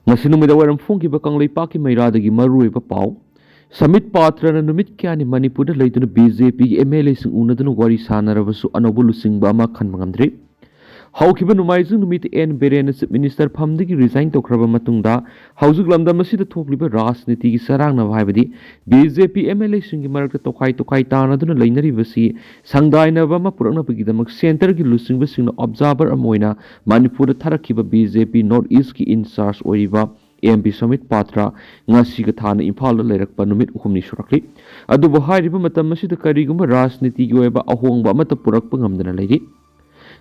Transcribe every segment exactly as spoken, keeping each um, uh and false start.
ꯉꯁꯤ ꯅꯨꯃꯤꯗꯥꯡ ꯋꯥꯏꯔꯝ ꯐꯣꯡꯈꯤꯕ ꯀꯪꯂꯩꯄꯥꯛꯀꯤ ꯃꯩꯔꯥꯗꯒꯤ ꯃꯔꯨꯑꯣꯏꯕ ꯄꯥꯎ꯫ ꯁꯃꯤꯠ ꯄꯥꯇ꯭ꯔꯅ ꯅꯨꯃꯤꯠ ꯀꯌꯥꯅꯤ ꯃꯅꯤꯄꯨꯔꯗ ꯂꯩꯗꯨꯅ ꯕꯤ ꯖꯦ ꯄꯤꯒꯤ ꯑꯦꯝ ꯑꯦꯜ ꯑꯦꯁꯤꯡ ꯎꯅꯗꯨꯅ ꯋꯥꯔꯤ ꯁꯥꯟꯅꯔꯕꯁꯨ ꯑꯅꯧꯕ ꯂꯨꯆꯤꯡꯕ ꯑꯃ ꯈꯟꯕ ꯉꯝꯗ꯭ꯔꯤ꯫ ꯍꯧꯈꯤꯕ ꯅꯣꯡꯃꯥꯏꯖꯤꯡ ꯅꯨꯃꯤꯠꯇ ꯑꯦꯟ ꯕꯤꯔꯦꯟꯅ ꯆꯤꯐ ꯃꯤꯅꯤꯁꯇꯔ ꯐꯝꯗꯒꯤ ꯔꯤꯖꯥꯏꯟ ꯇꯧꯈ꯭ꯔꯕ ꯃꯇꯨꯡꯗ ꯍꯧꯖꯤꯛ ꯂꯝꯗꯝ ꯑꯁꯤꯗ ꯊꯣꯛꯂꯤꯕ ꯔꯥꯖꯅꯤꯇꯤꯒꯤ ꯆꯔꯥꯡꯅꯕ ꯍꯥꯏꯕꯗꯤ B J P M L ꯑꯦꯁꯤꯡꯒꯤ ꯃꯔꯛꯇ ꯇꯣꯈꯥꯏ ꯇꯣꯈꯥꯏ ꯇꯥꯅꯗꯨꯅ ꯂꯩꯅꯔꯤꯕꯁꯤ ꯁꯪꯗꯥꯏꯅꯕ ꯑꯃ ꯄꯨꯔꯛꯅꯕꯒꯤꯗꯃꯛ ꯁꯦꯟꯇꯔꯒꯤ ꯂꯨꯆꯤꯡꯕꯁꯤꯡꯅ ꯑꯣꯕꯖꯥꯔꯚꯔ ꯑꯃ ꯑꯣꯏꯅ ꯃꯅꯤꯄꯨꯔꯗ ꯊꯥꯔꯛꯈꯤꯕ ꯕꯤ ꯖꯦ ꯄꯤ ꯅꯣꯔꯠ ꯏꯁꯀꯤ ꯏꯟꯆꯥꯔꯖ ꯑꯣꯏꯔꯤꯕ ꯑꯦꯝ ꯄꯤ ꯁꯃꯤꯠ ꯄꯥꯇ꯭ꯔ ꯉꯁꯤꯒ ꯊꯥꯅ ꯏꯝꯐꯥꯜꯗ ꯂꯩꯔꯛꯄ ꯅꯨꯃꯤꯠ ꯑꯍꯨꯝꯅꯤ ꯁꯨꯔꯛꯂꯤ꯫ ꯑꯗꯨꯕꯨ ꯍꯥꯏꯔꯤꯕ ꯃꯇꯝ ꯑꯁꯤꯗ ꯀꯔꯤꯒꯨꯝꯕ ꯔꯥꯖꯅꯤꯇꯤꯒꯤ ꯑꯣꯏꯕ ꯑꯍꯣꯡꯕ ꯑꯃꯠꯇ ꯄꯨꯔꯛꯄ ꯉꯝꯗꯅ ꯂꯩꯔꯤ꯫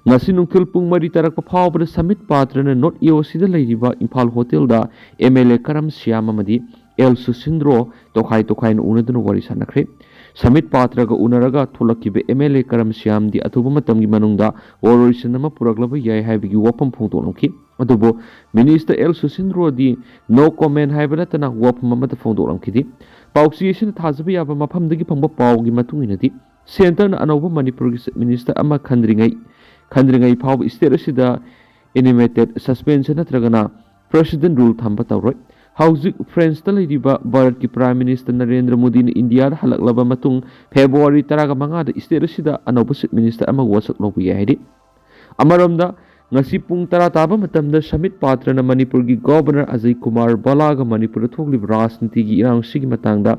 ꯉꯁꯤ ꯅꯨꯡꯊꯤꯜ ꯄꯨꯡ ꯃꯔꯤ ꯇꯥꯔꯛꯄ ꯐꯥꯎꯕꯗ ꯁꯃꯤꯠ ꯄꯥꯇ꯭ꯔꯅ ꯅꯣꯔꯠ ꯏ ꯑꯣ ꯁꯤꯗ ꯂꯩꯔꯤꯕ ꯏꯝꯐꯥꯜ ꯍꯣꯇꯦꯜꯗ ꯑꯦꯝ ꯑꯦꯜ ꯑꯦ ꯀꯔꯝ ꯁ꯭ꯌꯥꯝ ꯑꯃꯗꯤ ꯑꯦꯜ ꯁꯨꯁꯤꯟꯗ꯭ꯔꯣ ꯇꯣꯈꯥꯏ ꯇꯣꯈꯥꯏꯅ ꯎꯅꯗꯨꯅ ꯋꯥꯔꯤ ꯁꯥꯟꯅꯈ꯭ꯔꯦ꯫ ꯁꯃꯤꯠ ꯄꯥꯇ꯭ꯔꯒ ꯎꯅꯔꯒ ꯊꯣꯛꯂꯛꯈꯤꯕ ꯑꯦꯝ ꯑꯦꯜ ꯑꯦ ꯀꯔꯝ ꯁ꯭ꯌꯥꯝꯗꯤ ꯑꯊꯨꯕ ꯃꯇꯝꯒꯤ ꯃꯅꯨꯡꯗ ꯋꯥꯔꯣꯏꯁꯤꯟ ꯑꯃ ꯄꯨꯔꯛꯂꯕ ꯌꯥꯏ ꯍꯥꯏꯕꯒꯤ ꯋꯥꯐꯝ ꯐꯣꯡꯗꯣꯛꯂꯝꯈꯤ꯫ ꯑꯗꯨꯕꯨ ꯃꯤꯅꯤꯁꯇꯔ ꯑꯦꯜ ꯁꯨꯁꯤꯟꯗ꯭ꯔꯣꯗꯤ ꯅꯣ ꯀꯣꯃꯦꯟ ꯍꯥꯏꯕ ꯅꯠꯇꯅ ꯋꯥꯐꯝ ꯑꯃꯠꯇ ꯐꯣꯡꯗꯣꯛꯂꯝꯈꯤꯗꯦ꯫ ꯄꯥꯎꯆꯦ ꯑꯁꯤꯅ ꯊꯥꯖꯕ ꯌꯥꯕ ꯃꯐꯝꯗꯒꯤ ꯐꯪꯕ ꯄꯥꯎꯒꯤ ꯃꯇꯨꯡ ꯏꯟꯅꯗꯤ ꯁꯦꯟꯇꯔꯅ ꯑꯅꯧꯕ ꯃꯅꯤꯄꯨꯔꯒꯤ ꯆꯤꯐ ꯃꯤꯅꯤꯁꯇꯔ ꯑꯃ ꯈꯟꯗ꯭ꯔꯤꯉꯩ ꯈꯟꯗ꯭ꯔꯤꯉꯩ ꯐꯥꯎꯕ ꯁ꯭ꯇꯦꯠ ꯑꯁꯤꯗ ꯑꯦꯅꯤꯃꯦꯇꯦꯠ ꯁꯁꯄꯦꯟꯁꯟ ꯅꯠꯇ꯭ꯔꯒꯅ ꯄ꯭ꯔꯦꯁꯤꯗꯦꯟ ꯔꯨꯜ ꯊꯝꯕ ꯇꯧꯔꯣꯏ꯫ ꯍꯧꯖꯤꯛ ꯐ꯭ꯔꯦꯟꯁꯇ ꯂꯩꯔꯤꯕ ꯚꯥꯔꯠꯀꯤ ꯄ꯭ꯔꯥꯏꯝ ꯃꯤꯅꯤꯁꯇꯔ ꯅꯔꯦꯟꯗ꯭ꯔ ꯃꯣꯗꯤꯅ ꯏꯟꯗꯤꯌꯥꯗ ꯍꯜꯂꯛꯂꯕ ꯃꯇꯨꯡ ꯐꯦꯕ꯭ꯔꯨꯋꯥꯔꯤ ꯇꯔꯥꯒ ꯃꯉꯥꯗ ꯁ꯭ꯇꯦꯠ ꯑꯁꯤꯗ ꯑꯅꯧꯕ ꯆꯤꯐ ꯃꯤꯅꯤꯁꯇꯔ ꯑꯃ ꯋꯥꯁꯛ ꯂꯧꯕ ꯌꯥꯏ ꯍꯥꯏꯔꯤ꯫ ꯑꯃꯔꯣꯝꯗ, ꯉꯁꯤ ꯄꯨꯡ ꯇꯔꯥ ꯇꯥꯕ ꯃꯇꯝꯗ ꯁꯃꯤꯠ ꯄꯥꯇ꯭ꯔꯅ ꯃꯅꯤꯄꯨꯔꯒꯤ ꯒꯣꯚꯔꯅꯔ ꯑꯖꯌ ꯀꯨꯃꯥꯔ ꯚꯥꯂꯥꯒ ꯃꯅꯤꯄꯨꯔꯗ ꯊꯣꯛꯂꯤꯕ ꯔꯥꯖꯅꯤꯇꯤꯒꯤ ꯏꯔꯥꯡꯁꯤꯒꯤ ꯃꯇꯥꯡꯗ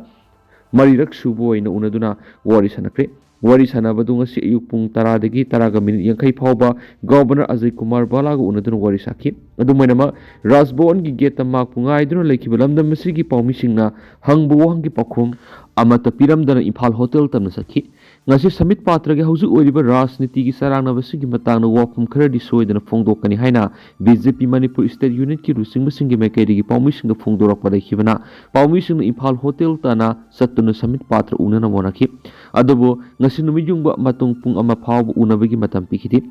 ꯃꯔꯤꯔꯛ ꯁꯨꯕ ꯑꯣꯏꯅ ꯎꯅꯗꯨꯅ ꯋꯥꯔꯤ ꯁꯥꯟꯅꯈ꯭ꯔꯦ꯫ ꯋꯥꯔꯤ ꯁꯥꯟꯅꯕꯗꯨ ꯉꯁꯤ ꯑꯌꯨꯛ ꯄꯨꯡ ꯇꯔꯥꯗꯒꯤ ꯇꯔꯥꯒ ꯃꯤꯅꯤꯠ ꯌꯥꯡꯈꯩ ꯐꯥꯎꯕ ꯒꯣꯚꯔꯅꯔ ꯑꯖꯌ ꯀꯨꯃꯥꯔ ꯚꯥꯂꯥꯒ ꯎꯅꯗꯨꯅ ꯋꯥꯔꯤ ꯁꯥꯈꯤ꯫ ꯑꯗꯨꯝ ꯑꯣꯏꯅꯃꯛ, ꯔꯥꯖꯚꯋꯟꯒꯤ ꯒꯦꯠꯇ ꯃꯥꯛꯄꯨ ꯉꯥꯏꯗꯨꯅ ꯂꯩꯈꯤꯕ ꯂꯝꯗꯝ ꯑꯁꯤꯒꯤ ꯄꯥꯎꯃꯤꯁꯤꯡꯅ ꯍꯪꯕ ꯋꯥꯍꯪꯒꯤ ꯄꯥꯎꯈꯨꯝ ꯑꯃꯠꯇ ꯄꯤꯔꯝꯗꯅ ꯏꯝꯐꯥꯜ ꯍꯣꯇꯦꯜ ꯇꯝꯅ ꯆꯠꯈꯤ꯫ ꯉꯁꯤ ꯁꯃꯤꯠ ꯄꯥꯇ꯭ꯔꯒꯤ ꯍꯧꯖꯤꯛ ꯑꯣꯏꯔꯤꯕ ꯔꯥꯖꯅꯤꯇꯤꯒꯤ ꯆꯔꯥꯡꯅꯕꯁꯤꯡꯒꯤ ꯃꯇꯥꯡꯗ ꯋꯥꯐꯝ ꯈꯔꯗꯤ ꯁꯣꯏꯗꯅ ꯐꯣꯡꯗꯣꯛꯀꯅꯤ ꯍꯥꯏꯅ ꯕꯤ ꯖꯦ ꯄꯤ ꯃꯅꯤꯄꯨꯔ ꯁ꯭ꯇꯦꯠ ꯌꯨꯅꯤꯠꯀꯤ ꯂꯨꯆꯤꯡꯕꯁꯤꯡꯒꯤ ꯃꯥꯏꯀꯩꯗꯒꯤ ꯄꯥꯎꯃꯤꯁꯤꯡꯗ ꯐꯣꯡꯗꯣꯔꯛꯄ ꯂꯩꯈꯤꯕꯅ ꯄꯥꯎꯃꯤꯁꯤꯡꯅ ꯏꯝꯐꯥꯜ ꯍꯣꯇꯦꯜ ꯇꯥꯟꯅ ꯆꯠꯇꯨꯅ ꯁꯃꯤꯠ ꯄꯥꯇ꯭ꯔ ꯎꯅꯅꯕ ꯍꯣꯠꯅꯈꯤ꯫ ꯑꯗꯨꯕꯨ ꯉꯁꯤ ꯅꯨꯃꯤꯠ ꯌꯨꯡꯕ ꯃꯇꯨꯡ ꯄꯨꯡ ꯑꯃ ꯐꯥꯎꯕ ꯎꯅꯕꯒꯤ ꯃꯇꯝ ꯄꯤꯈꯤꯗꯦ꯫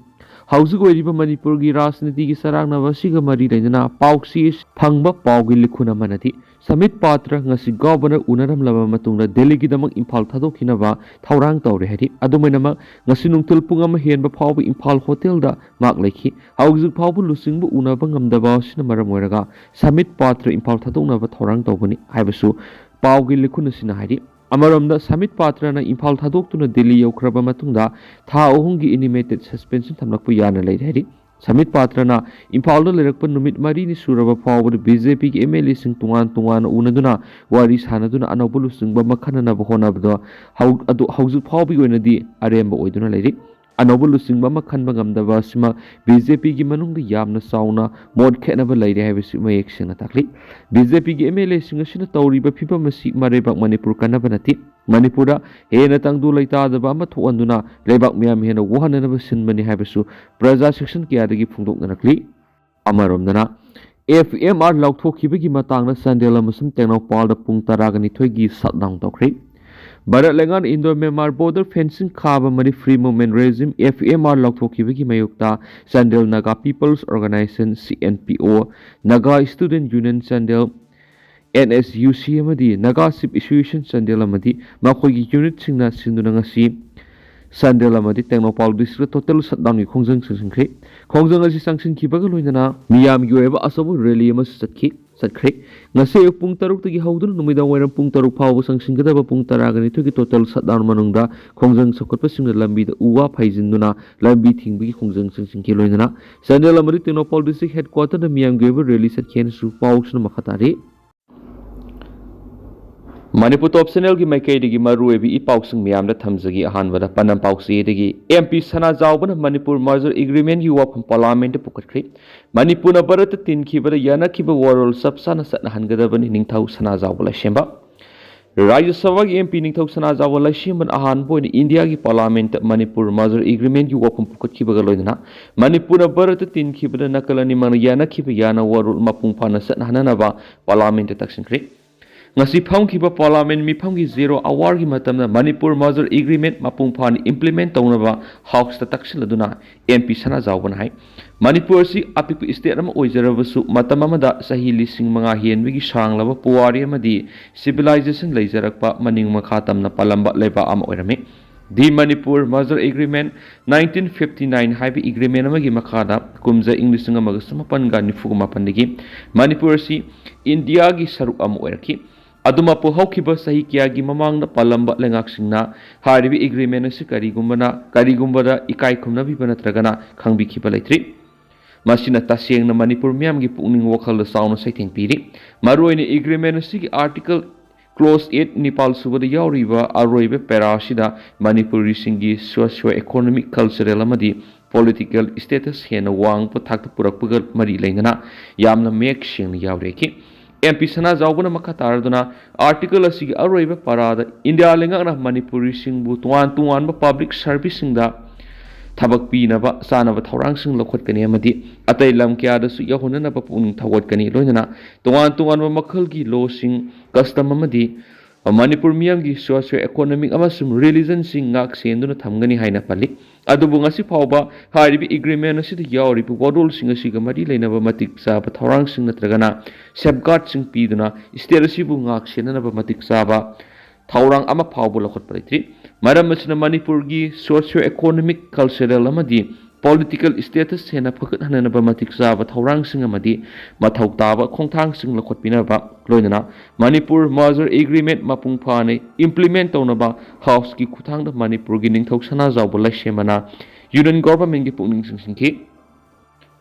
ꯍꯧꯖꯤꯛ ꯑꯣꯏꯔꯤꯕ ꯃꯅꯤꯄꯨꯔꯒꯤ ꯔꯥꯖꯅꯤꯇꯤꯒꯤ ꯆꯔꯥꯡꯅꯕ ꯑꯁꯤꯒ ꯃꯔꯤ ꯂꯩꯅꯅ ꯄꯥꯎꯆꯦ ꯐꯪꯕ ꯄꯥꯎꯒꯤ ꯂꯤꯈꯨꯟ ꯑꯃꯅꯗꯤ, ꯁꯃꯤꯠ ꯄꯥꯇ꯭ꯔ ꯉꯁꯤ ꯒꯣꯚꯔꯅꯔ ꯎꯅꯔꯝꯂꯕ ꯃꯇꯨꯡꯗ ꯗꯦꯜꯂꯤꯒꯤꯗꯃꯛ ꯏꯝꯐꯥꯜ ꯊꯥꯗꯣꯛꯈꯤꯅꯕ ꯊꯧꯔꯥꯡ ꯇꯧꯔꯦ ꯍꯥꯏꯔꯤ꯫ ꯑꯗꯨꯃꯥꯏꯅꯃꯛ ꯉꯁꯤ ꯅꯨꯡꯊꯤꯜ ꯄꯨꯡ ꯑꯃ ꯍꯦꯟꯕ ꯐꯥꯎꯕ ꯏꯝꯐꯥꯜ ꯍꯣꯇꯦꯜꯗ ꯃꯍꯥꯛ ꯂꯩꯈꯤ꯫ ꯍꯧꯖꯤꯛ ꯐꯥꯎꯕ ꯂꯨꯆꯤꯡꯕ ꯎꯅꯕ ꯉꯝꯗꯕ ꯑꯁꯤꯅ ꯃꯔꯝ ꯑꯣꯏꯔꯒ ꯁꯃꯤꯠ ꯄꯥꯇ꯭ꯔ ꯏꯝꯐꯥꯜ ꯊꯥꯗꯣꯛꯅꯕ ꯊꯧꯔꯥꯡ ꯇꯧꯒꯅꯤ ꯍꯥꯏꯕꯁꯨ ꯄꯥꯎꯒꯤ ꯂꯤꯈꯨꯟ ꯑꯁꯤꯅ ꯍꯥꯏꯔꯤ꯫ ꯑꯃꯔꯣꯝꯗ ꯁꯃꯤꯠ ꯄꯥꯇ꯭ꯔꯅ ꯏꯝꯐꯥꯜ ꯊꯥꯗꯣꯛꯇꯨꯅ ꯗꯤꯜꯂꯤ ꯌꯧꯈ꯭ꯔꯕ ꯃꯇꯨꯡꯗ ꯊꯥ ꯑꯍꯨꯝꯒꯤ ꯏꯅꯤꯃꯦꯇꯦꯠ ꯁꯁꯄꯦꯟꯁꯟ ꯊꯝꯂꯛꯄ ꯌꯥꯅ ꯂꯩꯔꯦ ꯍꯥꯏꯔꯤ꯫ ꯁꯃꯤꯠ ꯄꯥꯇ꯭ꯔꯅ ꯏꯝꯐꯥꯜꯗ ꯂꯩꯔꯛꯄ ꯅꯨꯃꯤꯠ ꯃꯔꯤꯅꯤ ꯁꯨꯔꯕ ꯐꯥꯎꯕꯗ ꯕꯤ ꯖꯦ ꯄꯤꯒꯤ ꯑꯦꯝ ꯑꯦꯜ ꯑꯦꯁꯤꯡ ꯇꯣꯉꯥꯟ ꯇꯣꯉꯥꯟꯅ ꯎꯅꯗꯨꯅ ꯋꯥꯔꯤ ꯁꯥꯟꯅꯗꯨꯅ ꯑꯅꯧꯕ ꯂꯨꯆꯤꯡꯕ ꯑꯃ ꯈꯟꯅꯅꯕ ꯍꯣꯠꯅꯕꯗ ꯍꯧ-, ꯑꯗꯨ ꯍꯧꯖꯤꯛ ꯐꯥꯎꯕꯒꯤ ꯑꯣꯏꯅꯗꯤ ꯑꯔꯦꯝꯕ ꯑꯣꯏꯗꯨꯅ ꯂꯩꯔꯤ꯫ ꯑꯅꯧꯕ ꯂꯨꯆꯤꯡꯕ ꯑꯃ ꯈꯟꯕ ꯉꯝꯗꯕ ꯑꯁꯤꯃꯛ ꯕꯤ ꯖꯦ ꯄꯤꯒꯤ ꯃꯅꯨꯡꯗ ꯌꯥꯝꯅ ꯆꯥꯎꯅ ꯃꯣꯠ ꯈꯦꯠꯅꯕ ꯂꯩꯔꯦ ꯍꯥꯏꯕꯁꯤ ꯃꯌꯦꯛ ꯁꯦꯡꯅ ꯇꯥꯛꯂꯤ꯫ ꯕꯤ ꯖꯦ ꯄꯤꯒꯤ ꯑꯦꯝ ꯑꯦꯜ ꯑꯦꯁꯤꯡ ꯑꯁꯤꯅ ꯇꯧꯔꯤꯕ ꯐꯤꯕꯝ ꯑꯁꯤ ꯃꯔꯩꯕꯥꯛ ꯃꯅꯤꯄꯨꯔ ꯀꯟꯅꯕ ꯅꯠꯇꯦ꯫ ꯃꯅꯤꯄꯨꯔꯗ ꯍꯦꯟꯅ ꯇꯪꯗꯨ ꯂꯩꯇꯥꯗꯕ ꯑꯃ ꯊꯣꯛꯍꯟꯗꯨꯅ ꯂꯩꯕꯥꯛ ꯃꯤꯌꯥꯝ ꯍꯦꯟꯅ ꯋꯥꯍꯟꯅꯅꯕ ꯁꯤꯟꯕꯅꯤ ꯍꯥꯏꯕꯁꯨ ꯄ꯭ꯔꯖꯥ ꯁꯦꯛꯁꯟ ꯀꯌꯥꯗꯒꯤ ꯐꯣꯡꯗꯣꯛꯅꯔꯛꯂꯤ꯫ ꯑꯃꯔꯣꯝꯗꯅ, ꯑꯦꯐ ꯑꯦꯝ ꯑꯥꯔ ꯂꯥꯎꯊꯣꯛꯈꯤꯕꯒꯤ ꯃꯇꯥꯡꯗ ꯆꯥꯟꯗꯦꯜ ꯑꯃꯁꯨꯡ ꯇꯦꯡꯅꯧꯄꯥꯜꯗ ꯄꯨꯡ ꯇꯔꯥꯒ ꯅꯤꯊꯣꯏꯒꯤ ꯁꯠꯗꯥꯎꯟ ꯇꯧꯈ꯭ꯔꯦ꯫ ꯚꯥꯔꯠ ꯂꯩꯉꯥꯛꯅ ꯏꯟꯗꯣ ꯃ꯭ꯌꯥꯟꯃꯥꯔ ꯕꯣꯔꯗꯔ ꯐꯦꯟꯁꯤꯡ ꯈꯥꯕ ꯃꯅꯤ free movement regime, F M R, ꯂꯥꯎꯊꯣꯛꯈꯤꯕꯒꯤ ꯃꯥꯌꯣꯛꯇ Chandel Naga peoples organization, C N P O, Naga student union Chandel, N S U C, ꯑꯃꯗꯤ ꯅꯥꯒꯥ ꯆꯤꯐ ꯑꯦꯁꯣꯁꯤꯌꯦꯁꯟ ꯆꯥꯟꯗꯦꯜ ꯑꯃꯗꯤ ꯃꯈꯣꯏꯒꯤ ꯌꯨꯅꯤꯠꯁꯤꯡꯅ ꯁꯤꯟꯗꯨꯅ ꯉꯁꯤ ꯆꯥꯟꯗꯦꯜ ꯑꯃꯗꯤ ꯇꯦꯡꯅꯧꯄꯥꯜ ꯗꯤꯁꯇ꯭ꯔꯤꯛꯇ ꯇꯣꯇꯦꯜ ꯁꯠꯗꯥꯎꯟꯒꯤ ꯈꯣꯡꯖꯪ ꯆꯪꯁꯤꯟꯈ꯭ꯔꯦ꯫ ꯈꯣꯡꯖꯪ ꯑꯁꯤ ꯆꯪꯁꯤꯟꯈꯤꯕꯒ ꯂꯣꯏꯅꯅ ꯃꯤꯌꯥꯝꯒꯤ ꯑꯣꯏꯕ ꯑꯆꯧꯕ ꯔꯦꯂꯤ ꯑꯃꯁꯨ ꯆꯠꯈꯤ, ꯆꯠꯈ꯭ꯔꯦ꯫ ꯉꯁꯤ ꯑꯌꯨꯛ ꯄꯨꯡ ꯇꯔꯨꯛꯇꯒꯤ ꯍꯧꯗꯨꯅ ꯅꯨꯃꯤꯗꯥꯡ ꯋꯥꯏꯔꯝ ꯄꯨꯡ ꯇꯔꯨꯛ ꯐꯥꯎꯕ ꯆꯪꯁꯤꯟꯒꯗꯕ ꯄꯨꯡ ꯇꯔꯥꯒ ꯅꯤꯊꯣꯏꯒꯤ ꯇꯣꯇꯦꯜ ꯁꯠꯗꯥꯎꯟ ꯃꯅꯨꯡꯗ ꯈꯣꯡꯖꯪ ꯆꯥꯎꯈꯠꯄꯁꯤꯡꯅ ꯂꯝꯕꯤꯗ ꯎ ꯋꯥ ꯐꯩꯖꯤꯟꯗꯨꯅ ꯂꯝꯕꯤ ꯊꯤꯡꯕꯒꯤ ꯈꯣꯡꯖꯪ ꯆꯪꯁꯤꯟꯈꯤ꯫ ꯂꯣꯏꯅꯅ ꯆꯥꯟꯗꯦꯜ ꯑꯃꯗꯤ ꯇꯦꯡꯅꯧꯄꯥꯜ ꯗꯤꯁꯇ꯭ꯔꯤꯛ ꯍꯦꯗꯀ꯭ꯋꯥꯇꯔꯗ ꯃꯤꯌꯥꯝꯒꯤ ꯑꯣꯏꯕ ꯔꯦꯂꯤ ꯆꯠꯈꯤ ꯍꯥꯏꯅꯁꯨ ꯄꯥꯎꯁꯤꯅ ꯃꯈꯥ ꯇꯥꯔꯤ꯫ ꯃꯅꯤꯄꯨꯔ ꯇꯣꯞ ꯆꯦꯅꯦꯜꯒꯤ ꯃꯥꯏꯀꯩꯗꯒꯤ ꯃꯔꯨꯑꯣꯏꯕ ꯏ ꯄꯥꯎꯁꯤꯡ ꯃꯌꯥꯝꯗ ꯊꯝꯖꯒꯦ꯫ ꯑꯍꯥꯟꯕꯗ ꯄꯅꯝ ꯄꯥꯎꯆꯦꯗꯒꯤ, ꯑꯦꯝ ꯄꯤ ꯁꯅꯥꯖꯥꯎꯕꯅ ꯃꯅꯤꯄꯨꯔ ꯃꯔꯖꯔ ꯑꯦꯒ꯭ꯔꯤꯃꯦꯟꯒꯤ ꯋꯥꯐꯝ ꯄꯥꯔꯂꯤꯌꯥꯃꯦꯟꯠꯇ ꯄꯨꯈꯠꯈ꯭ꯔꯦ꯫ ꯃꯅꯤꯄꯨꯔꯅ ꯚꯥꯔꯠꯇ ꯇꯤꯟꯈꯤꯕꯗ ꯌꯥꯅꯈꯤꯕ ꯋꯥꯔꯣꯜ ꯆꯞ ꯆꯥꯅ ꯆꯠꯅꯍꯟꯒꯗꯕꯅꯤ, ꯅꯤꯡꯊꯧ ꯁꯅꯥꯖꯥꯎꯕ ꯂꯩꯁꯦꯝꯕ꯫ ꯔꯥꯖ꯭ꯌ ꯁꯚꯥꯒꯤ ꯑꯦꯝ ꯄꯤ ꯅꯤꯡꯊꯧ ꯁꯅꯥꯖꯥꯎꯕ ꯂꯩꯁꯦꯝꯕꯅ ꯑꯍꯥꯟꯕ ꯑꯣꯏꯅ ꯏꯟꯗꯤꯌꯥꯒꯤ ꯄꯥꯔꯂꯤꯌꯥꯃꯦꯟꯠꯇ ꯃꯅꯤꯄꯨꯔ ꯃꯔꯖꯔ ꯑꯦꯒ꯭ꯔꯤꯃꯦꯟꯒꯤ ꯋꯥꯐꯝ ꯄꯨꯈꯠꯈꯤꯕꯒ ꯂꯣꯏꯅꯅ ꯃꯅꯤꯄꯨꯔꯅ ꯚꯥꯔꯠꯇ ꯇꯤꯟꯈꯤꯕꯗ ꯅꯥꯀꯜ ꯑꯅꯤꯃꯛꯅ ꯌꯥꯅꯈꯤꯕ ꯌꯥꯅ ꯋꯥꯔꯣꯜ ꯃꯄꯨꯡ ꯐꯥꯅ ꯆꯠꯅꯍꯟꯅꯅꯕ ꯄꯥꯔꯂꯤꯌꯥꯃꯦꯟꯠꯇ ꯇꯛꯁꯤꯟꯈ꯭ꯔꯦ꯫ ꯉꯁꯤ ꯐꯝꯈꯤꯕ Parliament ꯃꯤꯐꯝꯒꯤ zero hourꯒꯤ ꯃꯇꯝꯗ Manipur Merger Agreement ꯃꯄꯨꯡ ꯐꯥꯅ implement ꯇꯧꯅꯕ Houseꯇ ꯇꯛꯁꯤꯜꯂꯗꯨꯅ M P ꯁꯅꯥꯖꯥꯎꯕꯅ ꯍꯥꯏ꯫ ꯃꯅꯤꯄꯨꯔ ꯑꯁꯤ ꯑꯄꯤꯛꯄ state ꯑꯃ ꯑꯣꯏꯖꯔꯕꯁꯨ, ꯃꯇꯝ ꯑꯃꯗ ꯆꯍꯤ ꯂꯤꯁꯤꯡ ꯃꯉꯥ ꯍꯦꯟꯕꯒꯤ ꯁꯥꯡꯂꯕ ꯄꯨꯋꯥꯔꯤ ꯑꯃꯗꯤ civilization ꯂꯩꯖꯔꯛꯄ, ꯃꯅꯤꯡ ꯃꯈꯥ ꯇꯝꯅ ꯄꯥꯜꯂꯝꯕ ꯂꯩꯕꯥꯛ ꯑꯃ ꯑꯣꯏꯔꯝꯃꯤ꯫ The Manipur Merger Agreement nineteen fifty nine ꯍꯥꯏꯕ agreement ꯑꯃꯒꯤ ꯃꯈꯥꯗ ꯀꯨꯝꯖꯥ ꯏꯪ ꯂꯤꯁꯤꯡ ꯑꯃꯒ ꯆꯃꯥꯄꯟꯒ ꯅꯤꯐꯨꯒ ꯃꯥꯄꯟꯗꯒꯤ ꯃꯅꯤꯄꯨꯔ ꯑꯁꯤ ꯏꯟꯗꯤꯌꯥꯒꯤ ꯁꯔꯨꯛ ꯑꯃ ꯑꯣꯏꯔꯛꯈꯤ꯫ ꯑꯗꯨꯃꯛꯄꯨ, ꯍꯧꯈꯤꯕ ꯆꯍꯤ ꯀꯌꯥꯒꯤ ꯃꯃꯥꯡꯗ ꯄꯥꯜꯂꯝꯕ ꯂꯩꯉꯥꯛꯁꯤꯡꯅ ꯍꯥꯏꯔꯤꯕ agreement ꯑꯁꯤ ꯀꯔꯤꯒꯨꯝꯕꯅ, ꯀꯔꯤꯒꯨꯝꯕꯗ ꯏꯀꯥꯏ ꯈꯨꯝꯅꯕꯤꯕ ꯅꯠꯇ꯭ꯔꯒꯅ ꯈꯪꯕꯤꯈꯤꯕ ꯂꯩꯇ꯭ꯔꯤ꯫ ꯃꯁꯤꯅ ꯇꯁꯦꯡꯅ ꯃꯅꯤꯄꯨꯔ ꯃꯤꯌꯥꯝꯒꯤ ꯄꯨꯛꯅꯤꯡ ꯋꯥꯈꯜꯗ ꯆꯥꯎꯅ ꯁꯩꯊꯦꯡ ꯄꯤꯔꯤ꯫ ꯃꯔꯨꯑꯣꯏꯅ agreement ꯑꯁꯤꯒꯤ article clause eight ꯅꯤꯄꯥꯜ ꯁꯨꯕꯗ ꯌꯥꯎꯔꯤꯕ ꯑꯔꯣꯏꯕ para ꯑꯁꯤꯗ ꯃꯅꯤꯄꯨꯔꯤꯁꯤꯡꯒꯤ socio economic, cultural ꯑꯃꯗꯤ political status ꯍꯦꯟꯅ ꯋꯥꯡꯕ ꯊꯥꯛꯇ ꯄꯨꯔꯛꯄꯒ ꯃꯔꯤ ꯂꯩꯅꯅ ꯌꯥꯝꯅ ꯃꯌꯦꯛ ꯁꯦꯡꯅ ꯌꯥꯎꯔꯦꯈꯤ꯫ M P ꯁꯅꯥꯖꯥꯎꯕꯅ ꯃꯈꯥ ꯇꯥꯔꯗꯨꯅ article ꯑꯁꯤꯒꯤ ꯑꯔꯣꯏꯕ paraꯗ ꯏꯟꯗꯤꯌꯥ ꯂꯩꯉꯥꯛꯅ ꯃꯅꯤꯄꯨꯔꯤꯁꯤꯡꯕꯨ ꯇꯣꯉꯥꯟ ꯇꯣꯉꯥꯟꯕ public serviceꯁꯤꯡꯗ ꯊꯕꯛ ꯄꯤꯅꯕ ꯆꯥꯅꯕ ꯊꯧꯔꯥꯡꯁꯤꯡ ꯂꯧꯈꯠꯀꯅꯤ ꯑꯃꯗꯤ ꯑꯇꯩ ꯂꯝ ꯀꯌꯥꯗꯁꯨ ꯌꯧꯍꯟꯅꯅꯕ ꯄꯨꯛꯅꯤꯡ ꯊꯧꯒꯠꯀꯅꯤ, ꯂꯣꯏꯅꯅ ꯇꯣꯉꯥꯟ ꯇꯣꯉꯥꯟꯕ ꯃꯈꯜꯒꯤ lawꯁꯤꯡ, custom ꯑꯃꯗꯤ ꯃꯅꯤꯄꯨꯔ ꯃꯤꯌꯥꯝꯒꯤ socio economic ꯑꯃꯁꯨꯡ religionꯁꯤꯡ ꯉꯥꯛ ꯁꯦꯟꯗꯨꯅ ꯊꯝꯒꯅꯤ ꯍꯥꯏꯅ ꯄꯜꯂꯤ꯫ ꯑꯗꯨꯕꯨ ꯉꯁꯤ ꯐꯥꯎꯕ ꯍꯥꯏꯔꯤꯕ agreement ꯑꯁꯤꯗ ꯌꯥꯎꯔꯤꯕ ꯋꯥꯔꯣꯜꯁꯤꯡ ꯑꯁꯤꯒ ꯃꯔꯤ ꯂꯩꯅꯕ ꯃꯇꯤꯛ ꯆꯥꯕ ꯊꯧꯔꯥꯡꯁꯤꯡ ꯅꯠꯇ꯭ꯔꯒꯅ safeguardꯁꯤꯡ ꯄꯤꯗꯨꯅ state ꯑꯁꯤꯕꯨ ꯉꯥꯛ ꯁꯦꯟꯅꯅꯕ ꯃꯇꯤꯛ ꯆꯥꯕ ꯊꯧꯔꯥꯡ ꯑꯃ ꯐꯥꯎꯕ ꯂꯧꯈꯠꯄ ꯂꯩꯇ꯭ꯔꯤ꯫ ꯃꯔꯝ ꯑꯁꯤꯅ ꯃꯅꯤꯄꯨꯔꯒꯤ socio economic, cultural ꯑꯃꯗꯤ political status ꯍꯦꯟꯅ ꯐꯒꯠꯍꯟꯅꯅꯕ ꯃꯇꯤꯛ ꯆꯥꯕ ꯊꯧꯔꯥꯡꯁꯤꯡ ꯑꯃꯗꯤ ꯃꯊꯧ ꯇꯥꯕ ꯈꯣꯡꯊꯥꯡꯁꯤꯡ ꯂꯧꯈꯠꯄꯤꯅꯕ, ꯂꯣꯏꯅꯅ ꯃꯅꯤꯄꯨꯔ merger agreement ꯃꯄꯨꯡ ꯐꯥꯅ implement ꯇꯧꯅꯕ Houseꯀꯤ ꯈꯨꯠꯊꯥꯡꯗ ꯃꯅꯤꯄꯨꯔꯒꯤ ꯅꯤꯡꯊꯧ ꯁꯅꯥꯖꯥꯎꯕ ꯂꯩꯁꯦꯝꯕꯅ Union Governmentꯀꯤ ꯄꯨꯛꯅꯤꯡ ꯆꯤꯡꯁꯤꯟꯈꯤ꯫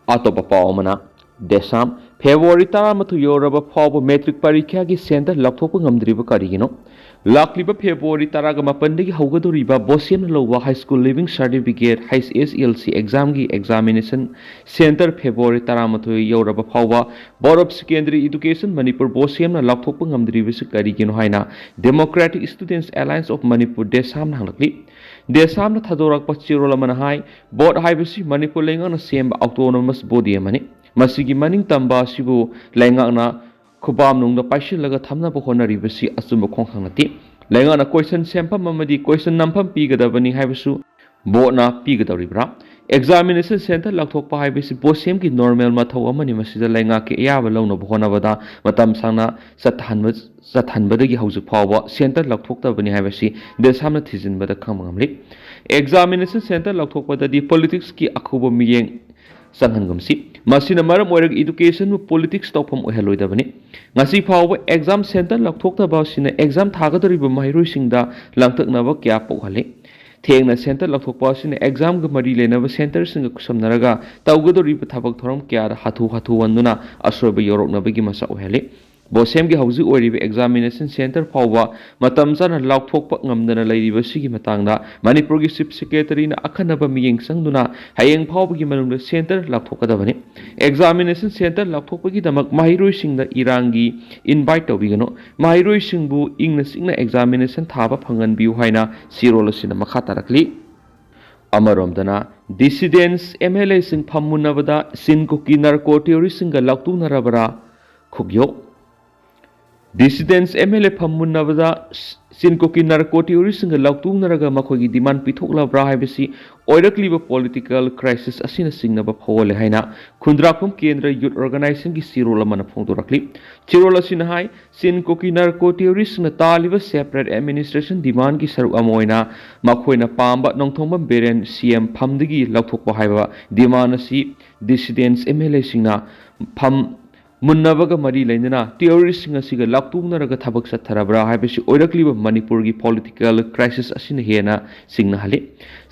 ꯑꯇꯣꯞꯄ ꯄꯥꯎ ꯑꯃꯅ, ꯗꯦꯁꯥꯝ, February ꯇꯔꯥꯃꯥꯊꯣꯏ ꯌꯧꯔꯕ ꯐꯥꯎꯕ matric ꯄꯔꯤꯈ꯭ꯌꯥꯒꯤ center ꯂꯥꯎꯊꯣꯛꯄ ꯉꯝꯗ꯭ꯔꯤꯕ ꯀꯔꯤꯒꯤꯅꯣ? ꯂꯥꯛꯂꯤꯕ February ꯇꯔꯥꯒ ꯃꯥꯄꯟꯗꯒꯤ ꯍꯧꯒꯗꯧꯔꯤꯕ ꯕꯣꯁꯦꯝꯅ ꯂꯧꯕ high school leaving certificate, H S L C examꯒꯤ examination center February ꯇꯔꯥꯃꯥꯊꯣꯏ ꯌꯧꯔꯕ ꯐꯥꯎꯕ Board of Secondary Education Manipur ꯕꯣꯁꯦꯝꯅ ꯂꯥꯎꯊꯣꯛꯄ ꯉꯝꯗ꯭ꯔꯤꯕꯁꯤ ꯀꯔꯤꯒꯤꯅꯣ ꯍꯥꯏꯅ Democratic Students Alliance of Manipur, ꯗꯦꯁꯥꯝꯅ ꯍꯪꯂꯛꯂꯤ꯫ ꯗꯦꯁꯥꯝꯅ ꯊꯥꯗꯣꯔꯛꯄ ꯆꯦꯔꯣꯜ ꯑꯃꯅ ꯍꯥꯏ, board ꯍꯥꯏꯕꯁꯤ ꯃꯅꯤꯄꯨꯔ ꯂꯩꯉꯥꯛꯅ ꯁꯦꯝꯕ autonomous body ꯑꯃꯅꯤ꯫ ꯃꯁꯤꯒꯤ ꯃꯅꯤꯡ ꯇꯝꯕ ꯑꯁꯤꯕꯨ ꯂꯩꯉꯥꯛꯅ ꯈꯨꯕꯥꯝꯅꯨꯡꯗ ꯄꯥꯏꯁꯤꯜꯂꯒ ꯊꯝꯅꯕ ꯍꯣꯠꯅꯔꯤꯕꯁꯤ ꯑꯆꯨꯝꯕ ꯈꯣꯡꯊꯥꯡ ꯅꯠꯇꯦ꯫ ꯂꯩꯉꯥꯛꯅ ꯀꯣꯏꯁꯟ ꯁꯦꯝꯐꯝ ꯑꯃꯗꯤ ꯀꯣꯏꯁꯟ ꯅꯝꯐꯝ ꯄꯤꯒꯗꯕꯅꯤ ꯍꯥꯏꯕꯁꯨ ꯕꯣꯔꯗꯅ ꯄꯤꯒꯗꯧꯔꯤꯕ꯭ꯔꯥ? ꯑꯦꯛꯖꯥꯃꯤꯅꯦꯁꯟ ꯁꯦꯟꯇꯔ ꯂꯥꯎꯊꯣꯛꯄ ꯍꯥꯏꯕꯁꯤ ꯕꯣꯁꯦꯝꯒꯤ ꯅꯣꯔꯃꯦꯜ ꯃꯊꯧ ꯑꯃꯅꯤ꯫ ꯃꯁꯤꯗ ꯂꯩꯉꯥꯛꯀꯤ ꯑꯌꯥꯕ ꯂꯧꯅꯕ ꯍꯣꯠꯅꯕꯗ ꯃꯇꯝ ꯁꯥꯡꯅ ꯆꯠꯊꯍꯟꯕ ꯆꯠꯍꯟꯕꯗꯒꯤ ꯍꯧꯖꯤꯛ ꯐꯥꯎꯕ ꯁꯦꯟꯇꯔ ꯂꯥꯎꯊꯣꯛꯇꯕꯅꯤ ꯍꯥꯏꯕꯁꯤ ꯗꯦꯁꯥꯝꯅ ꯊꯤꯖꯤꯟꯕꯗ ꯈꯪꯕ ꯉꯝꯂꯤ꯫ ꯑꯦꯛꯖꯥꯃꯤꯅꯦꯁꯟ ꯁꯦꯟꯇꯔ ꯂꯥꯎꯊꯣꯛꯄꯗꯗꯤ ꯄꯣꯂꯤꯇꯤꯛꯁꯀꯤ ꯑꯈꯨꯕ ꯃꯤꯠꯌꯦꯡ ꯆꯪꯍꯟꯒꯨꯝꯁꯤ꯫ ꯃꯁꯤꯅ ꯃꯔꯝ ꯑꯣꯏꯔꯒ ꯏꯗꯨꯀꯦꯁꯟꯕꯨ ꯄꯣꯂꯤꯇꯤꯛꯁ ꯇꯧꯐꯝ ꯑꯣꯏꯍꯜꯂꯣꯏꯗꯕꯅꯤ꯫ ꯉꯁꯤ ꯐꯥꯎꯕ ꯑꯦꯛꯖꯥꯝ ꯁꯦꯟꯇꯔ ꯂꯥꯎꯊꯣꯛꯇꯕ ꯑꯁꯤꯅ ꯑꯦꯛꯖꯥꯝ ꯊꯥꯒꯗꯧꯔꯤꯕ ꯃꯍꯩꯔꯣꯏꯁꯤꯡꯗ ꯂꯥꯡꯇꯛꯅꯕ ꯀꯌꯥ ꯄꯣꯛꯍꯜꯂꯤ꯫ ꯊꯦꯡꯅ ꯁꯦꯟꯇꯔ ꯂꯥꯎꯊꯣꯛꯄ ꯑꯁꯤꯅ ꯑꯦꯛꯖꯥꯝꯒ ꯃꯔꯤ ꯂꯩꯅꯕ ꯁꯦꯟꯇꯔꯁꯤꯡꯒ ꯈꯨꯠꯁꯝꯅꯔꯒ ꯇꯧꯒꯗꯧꯔꯤꯕ ꯊꯕꯛ ꯊꯧꯔꯝ ꯀꯌꯥꯗ ꯍꯥꯊꯨ ꯍꯥꯊꯨ ꯍꯟꯗꯨꯅ ꯑꯁꯣꯏꯕ ꯌꯧꯔꯛꯅꯕꯒꯤ ꯃꯆꯥꯛ ꯑꯣꯏꯍꯜꯂꯤ꯫ ꯕꯣꯁꯦꯝꯒꯤ ꯍꯧꯖꯤꯛ ꯑꯣꯏꯔꯤꯕ ꯑꯦꯛꯖꯥꯃꯤꯅꯦꯁꯟ ꯁꯦꯟꯇꯔ ꯐꯥꯎꯕ ꯃꯇꯝ ꯆꯥꯅ ꯂꯥꯎꯊꯣꯛꯄ ꯉꯝꯗꯅ ꯂꯩꯔꯤꯕꯁꯤꯒꯤ ꯃꯇꯥꯡꯗ ꯃꯅꯤꯄꯨꯔꯒꯤ ꯆꯤꯐ ꯁꯦꯀ꯭ꯔꯦꯇꯔꯤꯅ ꯑꯈꯟꯅꯕ ꯃꯤꯠꯌꯦꯡ ꯆꯪꯗꯨꯅ ꯍꯌꯦꯡ ꯐꯥꯎꯕꯒꯤ ꯃꯅꯨꯡꯗ ꯁꯦꯟꯇꯔ ꯂꯥꯎꯊꯣꯛꯀꯗꯕꯅꯤ꯫ ꯑꯦꯛꯖꯥꯃꯤꯅꯦꯁꯟ ꯁꯦꯟꯇꯔ ꯂꯥꯎꯊꯣꯛꯄꯒꯤꯗꯃꯛ ꯃꯍꯩꯔꯣꯏꯁꯤꯡꯗ ꯏꯔꯥꯡꯒꯤ ꯏꯟꯚꯥꯏꯠ ꯇꯧꯕꯤꯒꯅꯨ꯫ ꯃꯍꯩꯔꯣꯏꯁꯤꯡꯕꯨ ꯏꯪꯅ ꯆꯤꯛꯅ ꯑꯦꯛꯖꯥꯃꯤꯅꯦꯁꯟ ꯊꯥꯕ ꯐꯪꯍꯟꯕꯤꯌꯨ ꯍꯥꯏꯅ ꯆꯦꯔꯣꯜ ꯑꯁꯤꯅ ꯃꯈꯥ ꯇꯥꯔꯛꯂꯤ꯫ ꯑꯃꯔꯣꯝꯗꯅ, ꯗꯤꯁꯤꯗꯦꯟꯁ ꯑꯦꯝ ꯑꯦꯜ ꯑꯦꯁꯤꯡ ꯐꯝꯃꯨꯟꯅꯕꯗ ꯆꯤꯟ ꯀꯨꯀꯤ ꯅꯥꯔꯀꯣ ꯇꯦꯔꯣꯔꯤꯁꯁꯤꯡꯒ ꯂꯥꯎꯇꯨꯅꯔꯕ꯭ꯔꯥ? ꯈꯨꯛꯌꯣꯛ꯫ ꯗꯤꯁꯤꯗꯦꯟꯁ ꯑꯦꯝ ꯑꯦꯜ ꯑꯦ ꯐꯝꯃꯨꯟꯅꯕꯗ ꯆꯤꯟ ꯀꯨꯀꯤ ꯅꯥꯔꯀꯣ ꯇꯦꯔꯣꯔꯤꯁꯁꯤꯡꯒ ꯂꯥꯎꯇꯨꯅꯔꯒ ꯃꯈꯣꯏꯒꯤ ꯗꯤꯃꯥꯟ ꯄꯤꯊꯣꯛꯂꯕ꯭ꯔꯥ ꯍꯥꯏꯕꯁꯤ ꯑꯣꯏꯔꯛꯂꯤꯕ ꯄꯣꯂꯤꯇꯤꯀꯦꯜ ꯀ꯭ꯔꯥꯏꯁꯤꯁ ꯑꯁꯤꯅ ꯆꯤꯡꯅꯕ ꯐꯥꯎꯍꯜꯂꯦ ꯍꯥꯏꯅ ꯈꯨꯟꯗ꯭ꯔꯥꯛꯄꯝ ꯀꯦꯟꯗ꯭ꯔ ꯌꯨꯠ ꯑꯣꯔꯒꯅꯥꯏꯖꯦꯁꯟꯒꯤ ꯆꯦꯔꯣꯜ ꯑꯃꯅ ꯐꯣꯡꯗꯣꯔꯛꯂꯤ꯫ ꯆꯦꯔꯣꯜ ꯑꯁꯤꯅ ꯍꯥꯏ, ꯆꯤꯟ ꯀꯨꯀꯤ ꯅꯥꯔꯀꯣ ꯇꯦꯔꯣꯔꯤꯁꯁꯤꯡꯅ ꯇꯥꯜꯂꯤꯕ ꯁꯦꯄꯔꯦꯠ ꯑꯦꯗꯃꯤꯅꯤꯁꯇ꯭ꯔꯦꯁꯟ ꯗꯤꯃꯥꯟꯒꯤ ꯁꯔꯨꯛ ꯑꯃ ꯑꯣꯏꯅ ꯃꯈꯣꯏꯅ ꯄꯥꯝꯕ ꯅꯣꯡꯊꯣꯡꯕꯝ ꯕꯤꯔꯦꯟ ꯁꯤ ꯑꯦꯝ ꯐꯝꯗꯒꯤ ꯂꯧꯊꯣꯛꯄ ꯍꯥꯏꯕ ꯗꯤꯃꯥꯟ ꯑꯁꯤ ꯗꯤꯁꯤꯗꯦꯟꯁ ꯑꯦꯝ ꯑꯦꯜ ꯑꯦꯁꯤꯡꯅ ꯐꯝ ꯃꯨꯟꯅꯕꯒ ꯃꯔꯤ ꯂꯩꯅꯅ ꯇꯦꯔꯣꯔꯤꯁꯁꯤꯡ ꯑꯁꯤꯒ ꯂꯥꯎꯇꯨꯅꯔꯒ ꯊꯕꯛ ꯆꯠꯊꯔꯕ꯭ꯔꯥ ꯍꯥꯏꯕꯁꯤ ꯑꯣꯏꯔꯛꯂꯤꯕ ꯃꯅꯤꯄꯨꯔꯒꯤ ꯄꯣꯂꯤꯇꯤꯀꯦꯜ ꯀ꯭ꯔꯥꯏꯁꯤꯁ ꯑꯁꯤꯅ ꯍꯦꯟꯅ ꯆꯤꯡꯅꯍꯜꯂꯤ꯫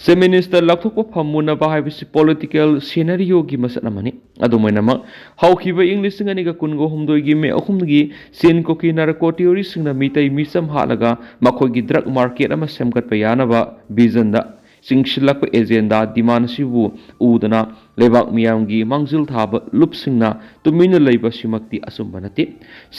ꯆꯤꯐ ꯃꯤꯅꯤꯁꯇꯔ ꯂꯧꯊꯣꯛꯄ ꯐꯝ ꯃꯨꯟꯅꯕ ꯍꯥꯏꯕꯁꯤ ꯄꯣꯂꯤꯇꯤꯀꯦꯜ ꯁꯤꯅꯔꯤꯑꯣꯒꯤ ꯃꯁꯛ ꯑꯃꯅꯤ꯫ ꯑꯗꯨꯝ ꯑꯣꯏꯅꯃꯛ, ꯍꯧꯈꯤꯕ ꯏꯪ ꯂꯤꯁꯤꯡ ꯑꯅꯤꯒ ꯀꯨꯟꯒ ꯍꯨꯝꯗꯣꯏꯒꯤ ꯃꯦ ꯑꯍꯨꯝꯒꯤ ꯆꯤꯟ ꯀꯨꯀꯤ ꯅꯥꯔꯀꯣ ꯇꯦꯔꯣꯔꯤꯁꯁꯤꯡꯅ ꯃꯤꯇꯩ ꯃꯤꯆꯝ ꯍꯥꯠꯂꯒ ꯃꯈꯣꯏꯒꯤ ꯗ꯭ꯔꯒ ꯃꯥꯔꯀꯦꯠ ꯑꯃ ꯁꯦꯝꯒꯠꯄ ꯌꯥꯅꯕ ꯚꯤꯖꯟꯗ ꯆꯤꯡꯁꯤꯜꯂꯛꯄ ꯑꯦꯖꯦꯟꯗꯥ ꯗꯤꯃꯥꯟ ꯑꯁꯤꯕꯨ ꯎꯗꯅ ꯂꯩꯕꯥꯛ ꯃꯤꯌꯥꯝꯒꯤ ꯃꯥꯡꯖꯤꯜ ꯊꯥꯕ ꯂꯨꯞꯁꯤꯡꯅ ꯇꯨꯃꯤꯟꯅ ꯂꯩꯕꯁꯤꯃꯛꯇꯤ ꯑꯆꯨꯝꯕ ꯅꯠꯇꯦ꯫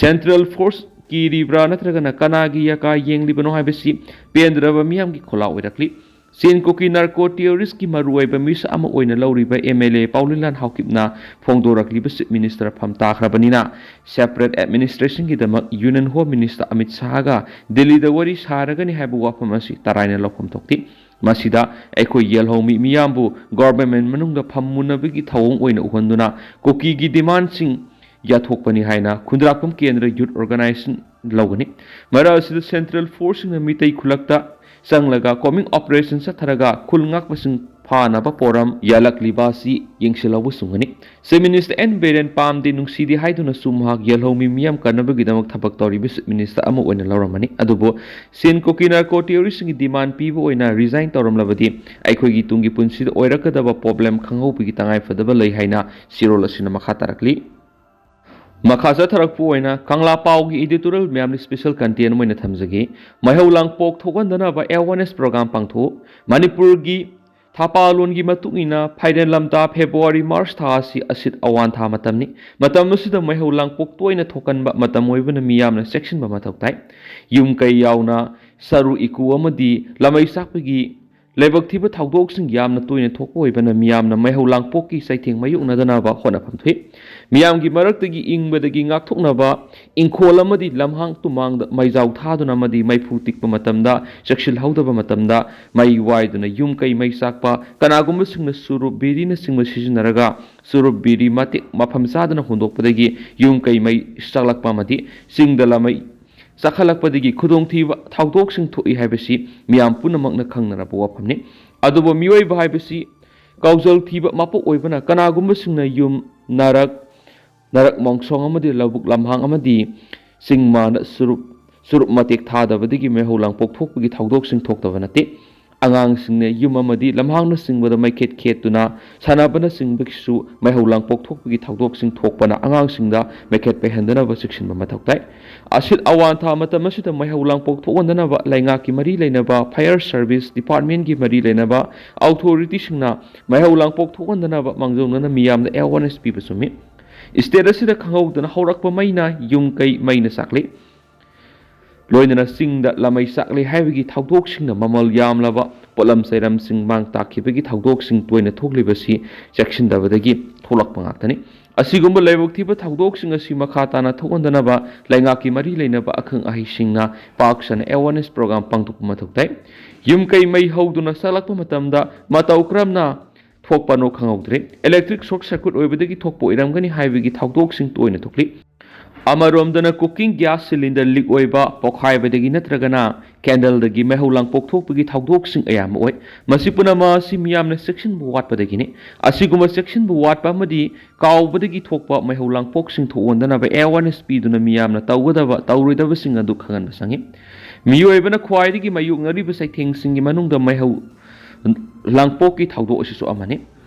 ꯁꯦꯟꯇ꯭ꯔꯦꯜ ꯐꯣꯔꯁ ꯀꯤꯔꯤꯕ꯭ꯔꯥ ꯅꯠꯇ꯭ꯔꯒꯅ ꯀꯅꯥꯒꯤ ꯌꯥꯀꯥ ꯌꯦꯡꯂꯤꯕꯅꯣ ꯍꯥꯏꯕꯁꯤ ꯄꯦꯟꯗ꯭ꯔꯕ ꯃꯤꯌꯥꯝꯒꯤ ꯈꯣꯜꯂꯥꯎ ꯑꯣꯏꯔꯛꯂꯤ꯫ ꯁꯦꯟ ꯀꯨꯀꯤ ꯅꯥꯔꯀꯣ ꯇꯦꯔꯣꯔꯤꯁꯀꯤ ꯃꯔꯨꯑꯣꯏꯕ ꯃꯤꯁꯛ ꯑꯃ ꯑꯣꯏꯅ ꯂꯧꯔꯤꯕ ꯑꯦꯝ ꯑꯦꯜ ꯑꯦ ꯄꯥꯎꯂꯤꯂꯥꯟ ꯍꯥꯎꯀꯤꯞꯅ ꯐꯣꯡꯗꯣꯔꯛꯂꯤꯕ ꯆꯤꯐ ꯃꯤꯅꯤꯁꯇꯔ ꯐꯝ ꯇꯥꯈ꯭ꯔꯕꯅꯤꯅ, ꯁꯦꯄꯔꯦꯠ ꯑꯦꯗꯃꯤꯅꯤꯁꯇ꯭ꯔꯦꯁꯟꯒꯤꯗꯃꯛ ꯌꯨꯅꯤꯌꯟ ꯍꯣꯝ ꯃꯤꯅꯤꯁꯇꯔ ꯑꯃꯤꯠ ꯁꯥꯍꯒ ꯗꯤꯜꯂꯤꯗ ꯋꯥꯔꯤ ꯁꯥꯔꯒꯅꯤ ꯍꯥꯏꯕ ꯋꯥꯐꯝ ꯑꯁꯤ ꯇꯔꯥꯏꯅ ꯂꯧꯐꯝ ꯊꯣꯛꯇꯦ꯫ ꯃꯁꯤꯗ ꯑꯩꯈꯣꯏ ꯌꯦꯜꯍꯧꯃꯤ ꯃꯤꯌꯥꯝꯕꯨ ꯒꯣꯚꯔꯟꯃꯦꯟꯠ ꯃꯅꯨꯡꯗ ꯐꯝꯃꯨꯅꯕꯒꯤ ꯊꯧꯑꯣꯡ ꯑꯣꯏꯅ ꯎꯍꯟꯗꯨꯅ ꯀꯨꯀꯤꯒꯤ ꯗꯤꯃꯥꯟꯁꯤꯡ ꯌꯥꯊꯣꯛꯄꯅꯤ ꯍꯥꯏꯅ ꯈꯨꯟꯗ꯭ꯔꯥꯛꯄꯝ ꯀꯦꯟꯗ꯭ꯔ ꯌꯨꯠ ꯑꯣꯔꯒꯅꯥꯏꯖꯦꯁꯟ ꯂꯧꯒꯅꯤ꯫ ꯃꯔꯛ ꯑꯁꯤꯗ ꯁꯦꯟꯇ꯭ꯔꯦꯜ ꯐꯣꯔꯁꯁꯤꯡꯅ ꯃꯤꯇꯩ ꯈꯨꯜꯂꯛꯇ ꯆꯪꯂꯒ ꯀꯣꯃꯤꯡ ꯑꯣꯄꯔꯦꯁꯟ ꯆꯠꯊꯔꯒ ꯈꯨꯜ ꯉꯥꯛꯄꯁꯤꯡ ꯐꯥꯅꯕ ꯄꯣꯔꯝ ꯌꯥꯜꯂꯛꯂꯤꯕ ꯑꯁꯤ ꯌꯦꯡꯁꯤꯜꯍꯧꯕꯁꯨ ꯉꯝꯒꯅꯤ꯫ ꯆꯤꯐ ꯃꯤꯅꯤꯁꯇꯔ ꯑꯦꯟ ꯕꯤꯔꯦꯟ ꯄꯥꯝꯗꯦ ꯅꯨꯡꯁꯤꯗꯦ ꯍꯥꯏꯗꯨꯅꯁꯨ ꯃꯍꯥꯛ ꯌꯦꯜꯍꯧꯃꯤ ꯃꯤꯌꯥꯝ ꯀꯟꯅꯕꯒꯤꯗꯃꯛ ꯊꯕꯛ ꯇꯧꯔꯤꯕ ꯆꯤꯐ ꯃꯤꯅꯤꯁꯇꯔ ꯑꯃ ꯑꯣꯏꯅ ꯂꯧꯔꯝꯃꯅꯤ꯫ ꯑꯗꯨꯕꯨ ꯁꯦꯟ ꯀꯨꯀꯤ ꯅꯥꯔꯀꯣ ꯇꯦꯔꯣꯔꯤꯁꯁꯤꯡꯒꯤ ꯗꯤꯃꯥꯟ ꯄꯤꯕ ꯑꯣꯏꯅ ꯔꯤꯖꯥꯏꯟ ꯇꯧꯔꯝꯂꯕꯗꯤ ꯑꯩꯈꯣꯏꯒꯤ ꯇꯨꯡꯒꯤ ꯄꯨꯟꯁꯤꯗ ꯑꯣꯏꯔꯛꯀꯗꯕ ꯄ꯭ꯔꯣꯕ꯭ꯂꯦꯝ ꯈꯪꯍꯧꯕꯒꯤ ꯇꯉꯥꯏꯐꯗꯕ ꯂꯩ ꯍꯥꯏꯅ ꯆꯦꯔꯣꯜ ꯑꯁꯤꯅ ꯃꯈꯥ ꯇꯥꯔꯛꯂꯤ꯫ ꯃꯈꯥ ꯆꯠꯊꯔꯛꯄ ꯑꯣꯏꯅ ꯀꯪꯂꯥ ꯄꯥꯎꯒꯤ ꯏꯗꯤꯇꯣꯔꯤꯌꯦꯜ ꯃꯌꯥꯝꯅ ꯁ꯭ꯄꯦꯁꯦꯜ ꯀꯟꯇꯦꯟ ꯑꯣꯏꯅ ꯊꯝꯖꯒꯦ꯫ ꯃꯩꯍꯧ ꯂꯥꯡꯄꯣꯛ ꯊꯣꯛꯍꯟꯗꯅꯕ ꯑꯦꯋꯥꯔꯅꯦꯁ ꯄ꯭ꯔꯣꯒ꯭ꯔꯥꯝ ꯄꯥꯡꯊꯣꯛꯎ꯫ ꯃꯅꯤꯄꯨꯔꯒꯤ ꯊꯥꯄꯥꯂꯣꯟꯒꯤ ꯃꯇꯨꯡ ꯏꯟꯅ ꯐꯥꯏꯔꯦꯟ ꯂꯝꯇꯥ ꯐꯦꯕ꯭ꯔꯨꯋꯥꯔꯤ ꯃꯥꯔꯆ ꯊꯥ ꯑꯁꯤ ꯑꯁꯤꯠ ꯑꯋꯥꯟ ꯊꯥ ꯃꯇꯝꯅꯤ꯫ ꯃꯇꯝ ꯑꯁꯤꯗ ꯃꯩꯍꯧ ꯂꯥꯡꯄꯣꯛ ꯇꯣꯏꯅ ꯊꯣꯛꯀꯟꯕ ꯃꯇꯝ ꯑꯣꯏꯕꯅ ꯃꯤꯌꯥꯝꯅ ꯆꯦꯛꯁꯤꯟꯕ ꯃꯊꯧ ꯇꯥꯏ꯫ ꯌꯨꯝ ꯀꯩ ꯌꯥꯎꯅ ꯁꯔꯨ ꯏꯀꯨ ꯑꯃꯗꯤ ꯂꯃꯩ ꯆꯥꯛꯄꯒꯤ ꯂꯥꯏꯕꯛ ꯊꯤꯕ ꯊꯧꯗꯣꯛꯁꯤꯡ ꯌꯥꯝꯅ ꯇꯣꯏꯅ ꯊꯣꯛꯄ ꯑꯣꯏꯕꯅ ꯃꯤꯌꯥꯝꯅ ꯃꯩꯍꯧ ꯂꯥꯡꯄꯣꯛꯀꯤ ꯆꯩꯊꯦꯡ ꯃꯥꯌꯣꯛꯅꯗꯅꯕ ꯍꯣꯠꯅꯐꯝ ꯊꯣꯛꯏ꯫ ꯃꯤꯌꯥꯝꯒꯤ ꯃꯔꯛꯇꯒꯤ ꯏꯪꯕꯗꯒꯤ ꯉꯥꯛꯊꯣꯛꯅꯕ ꯏꯪꯈꯣꯜ ꯑꯃꯗꯤ ꯂꯝꯍꯥꯡ ꯇꯨꯃꯥꯡꯗ ꯃꯩꯖꯥꯎ ꯊꯥꯗꯨꯅ ꯑꯃꯗꯤ ꯃꯩꯐꯨ ꯇꯤꯛꯄ ꯃꯇꯝꯗ ꯆꯦꯛꯁꯤꯜꯍꯧꯗꯕ ꯃꯇꯝꯗ ꯃꯩ ꯋꯥꯏꯗꯨꯅ ꯌꯨꯝ ꯀꯩ ꯃꯩ ꯆꯥꯛꯄ, ꯀꯅꯥꯒꯨꯝꯕꯁꯤꯡꯅ ꯆꯨꯔꯨꯞ ꯕꯤꯔꯤꯅꯆꯤꯡꯕ ꯁꯤꯖꯤꯟꯅꯔꯒ ꯆꯨꯔꯨꯞ ꯕꯤꯔꯤ ꯃꯇꯤꯛ ꯃꯐꯝ ꯆꯥꯗꯅ ꯍꯨꯟꯗꯣꯛꯄꯗꯒꯤ ꯌꯨꯝ ꯀꯩ ꯃꯩ ꯆꯥꯛꯂꯛꯄ ꯑꯃꯗꯤ ꯆꯤꯡꯗ ꯂꯃꯩ ꯆꯥꯛꯈꯠꯂꯛꯄꯗꯒꯤ ꯈꯨꯗꯣꯡꯊꯤꯕ ꯊꯧꯗꯣꯛꯁꯤꯡ ꯊꯣꯛꯏ ꯍꯥꯏꯕꯁꯤ ꯃꯤꯌꯥꯝ ꯄꯨꯝꯅꯃꯛꯅ ꯈꯪꯅꯔꯕ ꯋꯥꯐꯝꯅꯤ꯫ ꯑꯗꯨꯕꯨ ꯃꯤꯑꯣꯏꯕ ꯍꯥꯏꯕꯁꯤ ꯀꯥꯎꯖꯜ ꯊꯤꯕ ꯃꯄꯣꯛ ꯑꯣꯏꯕꯅ ꯀꯅꯥꯒꯨꯝꯕꯁꯤꯡꯅ ꯌꯨꯝ, ꯅꯥꯔꯛ, ꯅꯥꯔꯛ ꯃꯣꯡꯁꯣꯡ ꯑꯃꯗꯤ ꯂꯧꯕꯨꯛ ꯂꯝꯍꯥꯡ ꯑꯃꯗꯤ ꯆꯤꯡ ꯃꯥꯟꯗ ꯆꯨꯔꯨꯞ, ꯆꯨꯔꯨꯞ ꯃꯇꯦꯛ ꯊꯥꯗꯕꯗꯒꯤ ꯃꯩꯍꯧ ꯂꯥꯡꯄꯣꯛ ꯊꯣꯛꯄꯒꯤ ꯊꯧꯗꯣꯛꯁꯤꯡ ꯊꯣꯛꯇꯕ ꯅꯠꯇꯦ꯫ ꯑꯉꯥꯡꯁꯤꯡꯅ ꯌꯨꯝ ꯑꯃꯗꯤ ꯂꯝꯍꯥꯡꯅꯆꯤꯡꯕꯗ ꯃꯩꯈꯦꯠ ꯈꯦꯠꯇꯨꯅ ꯁꯥꯟꯅꯕꯅꯆꯤꯡꯕꯒꯤꯁꯨ ꯃꯩꯍꯧ ꯂꯥꯡꯄꯣꯛ ꯊꯣꯛꯄꯒꯤ ꯊꯧꯗꯣꯛꯁꯤꯡ ꯊꯣꯛꯄꯅ ꯑꯉꯥꯡꯁꯤꯡꯗ ꯃꯩꯈꯦꯠ ꯄꯩꯍꯟꯗꯅꯕ ꯆꯦꯛꯁꯤꯟꯕ ꯃꯊꯧ ꯇꯥꯏ꯫ ꯑꯁꯤꯠ ꯑꯋꯥꯟ ꯊꯥ ꯃꯇꯝ ꯑꯁꯤꯗ ꯃꯩꯍꯧ ꯂꯥꯡꯄꯣꯛ ꯊꯣꯛꯍꯟꯗꯅꯕ ꯂꯩꯉꯥꯛꯀꯤ ꯃꯔꯤ ꯂꯩꯅꯕ, ꯐꯥꯌꯔ ꯁꯔꯚꯤꯁ ꯗꯤꯄꯥꯔꯠꯃꯦꯟꯒꯤ ꯃꯔꯤ ꯂꯩꯅꯕ ꯑꯣꯊꯣꯔꯤꯇꯤꯁꯤꯡꯅ ꯃꯩꯍꯧ ꯂꯥꯡꯄꯣꯛ ꯊꯣꯛꯍꯟꯗꯅꯕ ꯃꯥꯡꯖꯧꯅꯅ ꯃꯤꯌꯥꯝꯗ ꯑꯦꯋꯥꯔꯅꯦꯁ ꯄꯤꯕ ꯆꯨꯝꯃꯤ꯫ ꯁ꯭ꯇꯦꯠ ꯑꯁꯤꯗ ꯈꯪꯍꯧꯗꯅ ꯍꯧꯔꯛꯄ ꯃꯩꯅ ꯌꯨꯝ ꯀꯩ ꯃꯩꯅ ꯆꯥꯛꯂꯤ꯫ ꯂꯣꯏꯅꯅ ꯆꯤꯡꯗ ꯂꯃꯩ ꯆꯥꯛꯂꯤ ꯍꯥꯏꯕꯒꯤ ꯊꯧꯗꯣꯛꯁꯤꯡꯅ ꯃꯃꯜ ꯌꯥꯝꯂꯕ ꯄꯣꯠꯂꯝ ꯆꯩꯔꯝꯁꯤꯡ ꯃꯥꯡ ꯇꯥꯛꯈꯤꯕꯒꯤ ꯊꯧꯗꯣꯛꯁꯤꯡ ꯇꯣꯏꯅ ꯊꯣꯛꯂꯤꯕꯁꯤ ꯆꯦꯛꯁꯤꯟꯗꯕꯗꯒꯤ ꯊꯣꯛꯂꯛꯄ ꯉꯥꯛꯇꯅꯤ꯫ ꯑꯁꯤꯒꯨꯝꯕ ꯂꯥꯏꯕꯛ ꯊꯤꯕ ꯊꯧꯗꯣꯛꯁꯤꯡ ꯑꯁꯤ ꯃꯈꯥ ꯇꯥꯅ ꯊꯣꯛꯍꯟꯗꯅꯕ ꯂꯩꯉꯥꯛꯀꯤ ꯃꯔꯤ ꯂꯩꯅꯕ ꯑꯈꯪ ꯑꯍꯩꯁꯤꯡꯅ ꯄꯥꯛ ꯁꯟꯅ awareness program ꯄꯥꯡꯊꯣꯛꯄ ꯃꯊꯧ ꯇꯥꯏ꯫ ꯌꯨꯝ ꯀꯩ ꯃꯩ ꯍꯧꯗꯨꯅ ꯆꯥꯛꯂꯛꯄ ꯃꯇꯝꯗ ꯃꯇꯧ ꯀꯔꯝꯅ ꯊꯣꯛꯄꯅꯣ ꯈꯪꯍꯧꯗ꯭ꯔꯦ꯫ Electric short circuit ꯑꯣꯏꯕꯗꯒꯤ ꯊꯣꯛꯄ ꯑꯣꯏꯔꯝꯒꯅꯤ ꯍꯥꯏꯕꯒꯤ ꯊꯧꯗꯣꯛꯁꯤꯡ ꯇꯣꯏꯅ ꯊꯣꯛꯂꯤ꯫ ꯑꯃꯔꯣꯝꯗꯅ cooking gas cylinder leak ꯑꯣꯏꯕ, ꯄꯣꯈꯥꯏꯕꯗꯒꯤ ꯅꯠꯇ꯭ꯔꯒꯅ candleꯗꯒꯤ ꯃꯩꯍꯧ ꯂꯥꯡꯄꯣꯛ ꯊꯣꯛꯄꯒꯤ ꯊꯧꯗꯣꯛꯁꯤꯡ ꯑꯌꯥꯝꯕ ꯑꯣꯏ꯫ ꯃꯁꯤ ꯄꯨꯝꯅꯃꯛ ꯑꯁꯤ ꯃꯤꯌꯥꯝꯅ ꯆꯦꯛꯁꯤꯟꯕ ꯋꯥꯠꯄꯗꯒꯤꯅꯤ꯫ ꯑꯁꯤꯒꯨꯝꯕ ꯆꯦꯛꯁꯤꯟꯕ ꯋꯥꯠꯄ ꯑꯃꯗꯤ ꯀꯥꯎꯕꯗꯒꯤ ꯊꯣꯛꯄ ꯃꯩꯍꯧ ꯂꯥꯡꯄꯣꯛꯁꯤꯡ ꯊꯣꯛꯍꯟꯗꯅꯕ awareness ꯄꯤꯗꯨꯅ ꯃꯤꯌꯥꯝꯅ ꯇꯧꯒꯗꯕ ꯇꯧꯔꯣꯏꯗꯕꯁꯤꯡ ꯑꯗꯨ ꯈꯪꯍꯟꯕ ꯆꯪꯏ꯫ ꯃꯤꯑꯣꯏꯕꯅ ꯈ꯭ꯋꯥꯏꯗꯒꯤ ꯃꯥꯌꯣꯛꯅꯔꯤꯕ ꯆꯩꯊꯦꯡꯁꯤꯡꯒꯤ ꯃꯅꯨꯡꯗ ꯃꯩꯍꯧ ꯂꯥꯡꯄꯣꯛꯀꯤ ꯊꯧꯗꯣꯛ ꯑꯁꯤꯁꯨ ꯑꯃꯅꯤ꯫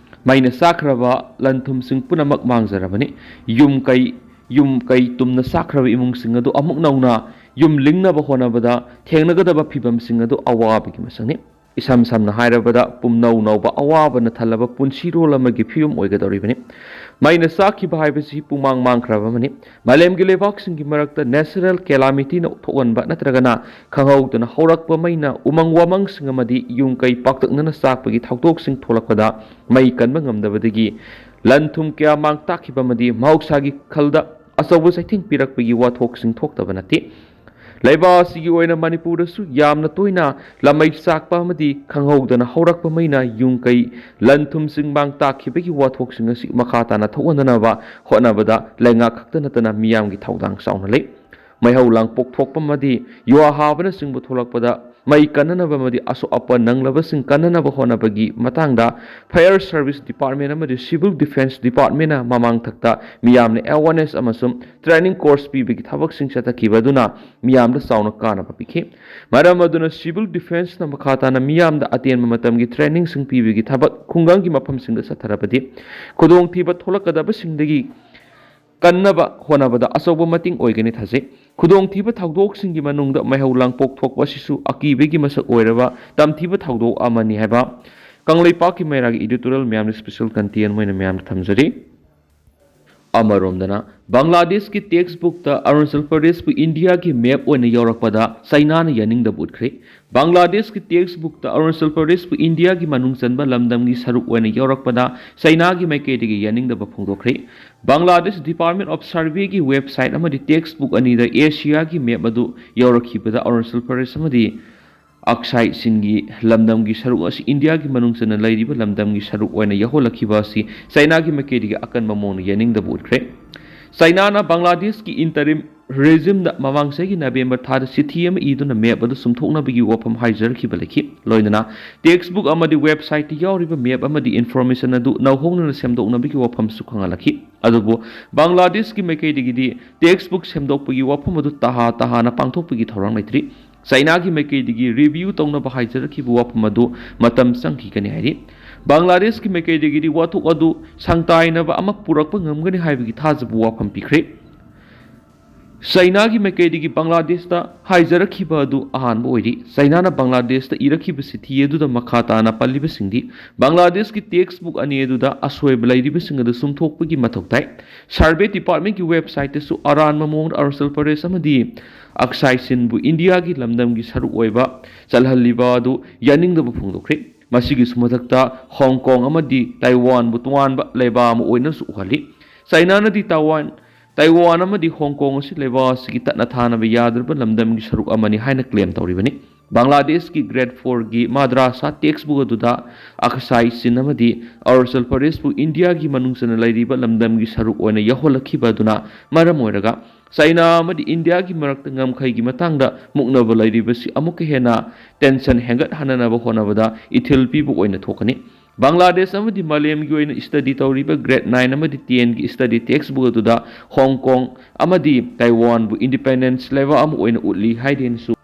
ꯃꯩꯅ ꯆꯥꯛꯈ꯭ꯔꯕ ꯂꯟ ꯊꯨꯝꯁꯤꯡ ꯄꯨꯝꯅꯃꯛ ꯃꯥꯡꯖꯔꯕꯅꯤ꯫ ꯌꯨꯝ ꯀꯩ ꯌꯨꯝ ꯀꯩ ꯇꯨꯝꯅ ꯆꯥꯛꯈ꯭ꯔꯕ ꯏꯃꯨꯡꯁꯤꯡ ꯑꯗꯨ ꯑꯃꯨꯛ ꯅꯧꯅ ꯌꯨꯝ ꯂꯤꯡꯅꯕ ꯍꯣꯠꯅꯕꯗ ꯊꯦꯡꯅꯒꯗꯕ ꯐꯤꯚꯝꯁꯤꯡ ꯑꯗꯨ ꯑꯋꯥꯕꯒꯤ ꯃꯁꯛꯅꯤ꯫ ꯏꯁꯝ ꯁꯝꯅ ꯍꯥꯏꯔꯕꯗ, ꯄꯨꯝꯅꯧ ꯅꯧꯕ ꯑꯋꯥꯕꯅ ꯊꯜꯂꯕ ꯄꯨꯟꯁꯤꯔꯣꯜ ꯑꯃꯒꯤ ꯐꯤꯕꯝ ꯑꯣꯏꯒꯗꯧꯔꯤꯕꯅꯤ꯫ ꯃꯩꯅ ꯆꯥꯛꯈꯤꯕ ꯍꯥꯏꯕꯁꯤ ꯄꯨꯡꯃꯥꯡ ꯃꯥꯡꯈ꯭ꯔꯕ ꯑꯃꯅꯤ꯫ ꯃꯥꯂꯦꯝꯒꯤ ꯂꯩꯕꯥꯛꯁꯤꯡꯒꯤ ꯃꯔꯛꯇ natural calamityꯅ ꯊꯣꯛꯍꯟꯕ ꯅꯠꯇ꯭ꯔꯒꯅ ꯈꯪꯍꯧꯗꯅ ꯍꯧꯔꯛꯄ ꯃꯩꯅ ꯎꯃꯪ ꯋꯥꯃꯪꯁꯤꯡ ꯑꯃꯗꯤ ꯌꯨꯝ ꯀꯩ ꯄꯥꯛꯇꯛꯅꯅ ꯆꯥꯛꯄꯒꯤ ꯊꯧꯗꯣꯛꯁꯤꯡ ꯊꯣꯛꯂꯛꯄꯗ ꯃꯩ ꯀꯟꯕ ꯉꯝꯗꯕꯗꯒꯤ ꯂꯟ ꯊꯨꯝ ꯀꯌꯥ ꯃꯥꯡ ꯇꯥꯛꯈꯤꯕ ꯑꯃꯗꯤ ꯃꯍꯧꯁꯥꯒꯤ ꯈꯜꯗ ꯑꯆꯧꯕ ꯆꯩꯊꯦꯡ ꯄꯤꯔꯛꯄꯒꯤ ꯋꯥꯊꯣꯛꯁꯤꯡ ꯊꯣꯛꯇꯕ ꯅꯠꯇꯦ꯫ ꯂꯩꯕꯥꯛ ꯑꯁꯤꯒꯤ ꯑꯣꯏꯅ ꯃꯅꯤꯄꯨꯔꯗꯁꯨ ꯌꯥꯝꯅ ꯇꯣꯏꯅ ꯂꯃꯩ ꯆꯥꯛꯄ ꯑꯃꯗꯤ ꯈꯪꯍꯧꯗꯅ ꯍꯧꯔꯛꯄ ꯃꯩꯅ ꯌꯨꯝ ꯀꯩ ꯂꯟ ꯊꯨꯝꯁꯤꯡ ꯃꯥꯡ ꯇꯥꯛꯈꯤꯕꯒꯤ ꯋꯥꯊꯣꯛꯁꯤꯡ ꯑꯁꯤ ꯃꯈꯥ ꯇꯥꯅ ꯊꯣꯛꯍꯟꯗꯅꯕ ꯍꯣꯠꯅꯕꯗ ꯂꯩꯉꯥꯛ ꯈꯛꯇ ꯅꯠꯇꯅ ꯃꯤꯌꯥꯝꯒꯤ ꯊꯧꯗꯥꯡ ꯆꯥꯎꯅ ꯂꯩ꯫ ꯃꯩꯍꯧ ꯂꯥꯡꯄꯣꯛ ꯊꯣꯛꯄ ꯑꯃꯗꯤ ꯌꯨꯍꯥ ꯍꯥꯕꯅꯆꯤꯡꯕ ꯊꯣꯛꯂꯛꯄꯗ ꯃꯩ ꯀꯟꯅꯅꯕ ꯑꯃꯗꯤ ꯑꯁꯣꯛ ꯑꯄꯟ ꯅꯪꯂꯕꯁꯤꯡ ꯀꯟꯅꯅꯕ ꯍꯣꯠꯅꯕꯒꯤ ꯃꯇꯥꯡꯗ Fire Service Department ꯑꯃꯗꯤ Civil Defence Departmentꯅ ꯃꯃꯥꯡꯊꯛꯇ ꯃꯤꯌꯥꯝꯅ awareness ꯑꯃꯁꯨꯡ training course ꯄꯤꯕꯒꯤ ꯊꯕꯛꯁꯤꯡ ꯆꯠꯊꯈꯤꯕ ꯑꯗꯨꯅ ꯃꯤꯌꯥꯝꯗ ꯆꯥꯎꯅ ꯀꯥꯟꯅꯕ ꯄꯤꯈꯤ꯫ ꯃꯔꯝ ꯑꯗꯨꯅ Civil Defenceꯅ ꯃꯈꯥ ꯇꯥꯅ ꯃꯤꯌꯥꯝꯗ ꯑꯇꯦꯟꯕ ꯃꯇꯝꯒꯤ trainingꯁꯤꯡ ꯄꯤꯕꯒꯤ ꯊꯕꯛ ꯈꯨꯡꯒꯪꯒꯤ ꯃꯐꯝꯁꯤꯡꯗ ꯆꯠꯊꯔꯕꯗꯤ ꯈꯨꯗꯣꯡꯊꯤꯕ ꯊꯣꯛꯂꯛꯀꯗꯕꯁꯤꯡꯗꯒꯤ ꯀꯟꯅꯕ ꯍꯣꯠꯅꯕꯗ ꯑꯆꯧꯕ ꯃꯇꯦꯡ ꯑꯣꯏꯒꯅꯤ ꯊꯥꯖꯩ꯫ ꯈꯨꯗꯣꯡꯊꯤꯕ ꯊꯧꯗꯣꯛꯁꯤꯡꯒꯤ ꯃꯅꯨꯡꯗ ꯃꯩꯍꯧ ꯂꯥꯡꯄꯣꯛ ꯊꯣꯛꯄ ꯑꯁꯤꯁꯨ ꯑꯀꯤꯕꯒꯤ ꯃꯁꯛ ꯑꯣꯏꯔꯕ ꯇꯝꯊꯤꯕ ꯊꯧꯗꯣꯛ ꯑꯃꯅꯤ ꯍꯥꯏꯕ ꯀꯪꯂꯩꯄꯥꯛꯀꯤ ꯃꯩꯔꯥꯒꯤ editorial ꯃꯌꯥꯝꯅ special content ꯑꯣꯏꯅ ꯃꯌꯥꯝꯗ ꯊꯝꯖꯔꯤ꯫ ꯑꯃꯔꯣꯝꯗꯅ, ꯕꯪꯒ꯭ꯂꯥꯗꯦꯁꯀꯤ text bookꯇ ꯑꯔꯨꯅꯥꯆꯜ ꯄ꯭ꯔꯗꯦꯁꯄꯨ ꯏꯟꯗꯤꯌꯥꯒꯤ map ꯑꯣꯏꯅ ꯌꯥꯎꯔꯛꯄꯗ ꯆꯩꯅꯥꯅ ꯌꯥꯅꯤꯡꯗꯕ ꯎꯠꯈ꯭ꯔꯦ꯫ ꯕꯪꯒ꯭ꯂꯥꯗꯦꯁꯀꯤ text bookꯇ ꯑꯔꯨꯅꯥꯆꯜ ꯄ꯭ꯔꯗꯦꯁꯄꯨ ꯏꯟꯗꯤꯌꯥꯒꯤ ꯃꯅꯨꯡ ꯆꯟꯕ ꯂꯝꯗꯝꯒꯤ ꯁꯔꯨꯛ ꯑꯣꯏꯅ ꯌꯥꯎꯔꯛꯄꯗ ꯆꯩꯅꯥꯒꯤ ꯃꯥꯏꯀꯩꯗꯒꯤ ꯌꯥꯅꯤꯡꯗꯕ ꯐꯣꯡꯗꯣꯛꯈ꯭ꯔꯦ꯫ ꯕꯪꯒ꯭ꯂꯥꯗꯦꯁ Department of Surveyꯒꯤ website ꯑꯃꯗꯤ text book ꯑꯅꯤꯗ ꯑꯦꯁꯤꯌꯥꯒꯤ map ꯑꯗꯨ ꯌꯥꯎꯔꯛꯈꯤꯕꯗ ꯑꯔꯨꯅꯥꯆꯜ ꯄ꯭ꯔꯗꯦꯁ ꯑꯃꯗꯤ ꯑꯛꯁꯥꯏ ꯆꯤꯟꯒꯤ ꯂꯝꯗꯝꯒꯤ ꯁꯔꯨꯛ ꯑꯁꯤ ꯏꯟꯗꯤꯌꯥꯒꯤ ꯃꯅꯨꯡ ꯆꯟꯅ ꯂꯩꯔꯤꯕ ꯂꯝꯗꯝꯒꯤ ꯁꯔꯨꯛ ꯑꯣꯏꯅ ꯌꯥꯎꯍꯜꯂꯛꯈꯤꯕ ꯑꯁꯤ ꯆꯩꯅꯥꯒꯤ ꯃꯥꯏꯀꯩꯗꯒꯤ ꯑꯀꯟꯕ ꯃꯑꯣꯡꯗ ꯌꯥꯅꯤꯡꯗꯕ ꯎꯠꯈ꯭ꯔꯦ꯫ ꯆꯩꯅꯥꯅ ꯕꯪꯒ꯭ꯂꯥꯗꯦꯁꯀꯤ interim regimeꯗ ꯃꯃꯥꯡ ꯆꯍꯤꯒꯤ ꯅꯕꯦꯝꯕꯔ ꯊꯥꯗ ꯆꯤꯊꯤ ꯑꯃ ꯏꯗꯨꯅ map ꯑꯗꯨ ꯁꯨꯝꯊꯣꯛꯅꯕꯒꯤ ꯋꯥꯐꯝ ꯍꯥꯏꯖꯔꯛꯈꯤꯕ ꯂꯩꯈꯤ꯫ ꯂꯣꯏꯅꯅ text book ꯑꯃꯗꯤ websiteꯇ ꯌꯥꯎꯔꯤꯕ map ꯑꯃꯗꯤ information ꯑꯗꯨ ꯅꯧꯍꯧꯅꯅ ꯁꯦꯝꯗꯣꯛꯅꯕꯒꯤ ꯋꯥꯐꯝꯁꯨ ꯈꯪꯍꯜꯂꯛꯈꯤ꯫ ꯑꯗꯨꯕꯨ ꯕꯪꯒ꯭ꯂꯥꯗꯦꯁꯀꯤ ꯃꯥꯏꯀꯩꯗꯒꯤꯗꯤ text book ꯁꯦꯝꯗꯣꯛꯄꯒꯤ ꯋꯥꯐꯝ ꯑꯗꯨ ꯇꯍꯥ ꯇꯍꯥꯅ ꯄꯥꯡꯊꯣꯛꯄꯒꯤ ꯊꯧꯔꯥꯡ ꯂꯩꯇ꯭ꯔꯤ꯫ ꯆꯩꯅꯥꯒꯤ ꯃꯥꯏꯀꯩꯗꯒꯤ review ꯇꯧꯅꯕ ꯍꯥꯏꯖꯔꯛꯈꯤꯕ ꯋꯥꯐꯝ ꯑꯗꯨ ꯃꯇꯝ ꯆꯪꯈꯤꯒꯅꯤ ꯍꯥꯏꯔꯤ꯫ ꯕꯪꯒ꯭ꯂꯥꯗꯦꯁꯀꯤ ꯃꯥꯏꯀꯩꯗꯒꯤꯗꯤ ꯋꯥꯊꯣꯛ ꯑꯗꯨ ꯁꯪꯇꯥꯏꯅꯕ ꯑꯃ ꯄꯨꯔꯛꯄ ꯉꯝꯒꯅꯤ ꯍꯥꯏꯕꯒꯤ ꯊꯥꯖꯕ ꯋꯥꯐꯝ ꯄꯤꯈ꯭ꯔꯦ꯫ ꯆꯩꯅꯥꯒꯤ ꯃꯥꯏꯀꯩꯗꯒꯤ ꯕꯪꯒ꯭ꯂꯥꯗꯦꯁꯇ ꯍꯥꯏꯖꯔꯛꯈꯤꯕ ꯑꯗꯨ ꯑꯍꯥꯟꯕ ꯑꯣꯏꯔꯤ꯫ ꯆꯩꯅꯥꯅ ꯕꯪꯒ꯭ꯂꯥꯗꯦꯁꯇ ꯏꯔꯛꯈꯤꯕ ꯆꯤꯊꯤ ꯑꯗꯨꯗ ꯃꯈꯥ ꯇꯥꯅ ꯄꯜꯂꯤꯕꯁꯤꯡꯗꯤ ꯕꯪꯒ꯭ꯂꯥꯗꯦꯁꯀꯤ text book ꯑꯅꯤ ꯑꯗꯨꯗ ꯑꯁꯣꯏꯕ ꯂꯩꯔꯤꯕꯁꯤꯡ ꯑꯗꯨ ꯆꯨꯝꯊꯣꯛꯄꯒꯤ ꯃꯊꯧ ꯇꯥꯏ꯫ Survey Departmentꯀꯤ websiteꯇꯁꯨ ꯑꯔꯥꯟꯕ ꯃꯑꯣꯡꯗ ꯑꯔꯨꯅꯥꯆꯜ ꯄ꯭ꯔꯗꯦꯁ ꯑꯃꯗꯤ ꯑꯛꯁꯥꯏ ꯆꯤꯟꯕꯨ ꯏꯟꯗꯤꯌꯥꯒꯤ ꯂꯝꯗꯝꯒꯤ ꯁꯔꯨꯛ ꯑꯣꯏꯕ ꯆꯜꯍꯜꯂꯤꯕ ꯑꯗꯨ ꯌꯥꯅꯤꯡꯗꯕ ꯐꯣꯡꯗꯣꯛꯈ꯭ꯔꯦ꯫ ꯃꯁꯤꯒꯤꯁꯨ ꯃꯊꯛꯇ ꯍꯣꯡ ꯀꯣꯡ ꯑꯃꯗꯤ ꯇꯥꯏꯋꯥꯟꯕꯨ ꯇꯣꯉꯥꯟꯕ ꯂꯩꯕꯥꯛ ꯑꯃ ꯑꯣꯏꯅꯁꯨ ꯎꯍꯜꯂꯤ꯫ ꯆꯩꯅꯥꯅꯗꯤ ꯇꯥꯏꯋꯥꯟ, ꯇꯥꯏꯋꯥꯟ ꯑꯃꯗꯤ ꯍꯣꯡ ꯀꯣꯡ ꯑꯁꯤ ꯂꯩꯕꯥꯛ ꯑꯁꯤꯒꯤ ꯇꯠꯅ ꯊꯥꯅꯕ ꯌꯥꯗ꯭ꯔꯕ ꯂꯝꯗꯝꯒꯤ ꯁꯔꯨꯛ ꯑꯃꯅꯤ ꯍꯥꯏꯅ claim ꯇꯧꯔꯤꯕꯅꯤ꯫ ꯕꯪꯒ꯭ꯂꯥꯗꯦꯁꯀꯤ grade fourꯒꯤ ꯃꯗ꯭ꯔꯥꯁꯥ text book ꯑꯗꯨꯗ ꯑꯛꯁꯥꯏ ꯆꯤꯟ ꯑꯃꯗꯤ ꯑꯔꯨꯅꯥꯆꯜ ꯄ꯭ꯔꯗꯦꯁꯄꯨ ꯏꯟꯗꯤꯌꯥꯒꯤ ꯃꯅꯨꯡ ꯆꯟꯅ ꯂꯩꯔꯤꯕ ꯂꯝꯗꯝꯒꯤ ꯁꯔꯨꯛ ꯑꯣꯏꯅ ꯌꯥꯎꯍꯜꯂꯛꯈꯤꯕ ꯑꯗꯨꯅ ꯃꯔꯝ ꯑꯣꯏꯔꯒ ꯆꯩꯅꯥ ꯑꯃꯗꯤ ꯏꯟꯗꯤꯌꯥꯒꯤ ꯃꯔꯛꯇ ꯉꯝꯈꯩꯒꯤ ꯃꯇꯥꯡꯗ ꯃꯨꯛꯅꯕ ꯂꯩꯔꯤꯕꯁꯤ ꯑꯃꯨꯛꯀ ꯍꯦꯟꯅ tension ꯍꯦꯟꯒꯠꯍꯟꯅꯅꯕ ꯍꯣꯠꯅꯕꯗ ꯏꯊꯤꯜ ꯄꯤꯕ ꯑꯣꯏꯅ ꯊꯣꯛꯀꯅꯤ꯫ ꯕꯪꯒ꯭ꯂꯥꯗꯦꯁ ꯑꯃꯗꯤ ꯃꯥꯂꯦꯝꯒꯤ ꯑꯣꯏꯅ study ꯇꯧꯔꯤꯕ grade nine ꯑꯃꯗꯤ tenꯒꯤ study text book ꯑꯗꯨꯗ ꯍꯣꯡ ꯀꯣꯡ ꯑꯃꯗꯤ ꯇꯥꯏꯋꯥꯟꯕꯨ independence ꯂꯩꯕꯥꯛ ꯑꯃ ꯑꯣꯏꯅ ꯎꯠꯂꯤ ꯍꯥꯏꯗꯦꯅꯁꯨ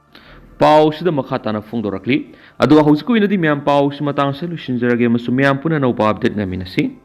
ꯄꯥꯎꯁꯤꯗ ꯃꯈꯥ ꯇꯥꯅ ꯐꯣꯡꯗꯣꯔꯛꯂꯤ꯫ ꯑꯗꯨꯒ ꯍꯧꯖꯤꯛꯀꯤ ꯑꯣꯏꯅꯗꯤ ꯃꯌꯥꯝ ꯄꯥꯎꯁꯤ ꯃꯇꯥꯡ ꯑꯁꯤꯗ ꯂꯣꯏꯁꯤꯟꯖꯔꯒꯦ ꯑꯃꯁꯨꯡ ꯃꯌꯥꯝ ꯄꯨꯟꯅ ꯑꯅꯧꯕ update ꯉꯥꯏꯃꯤꯟꯅꯁꯤ꯫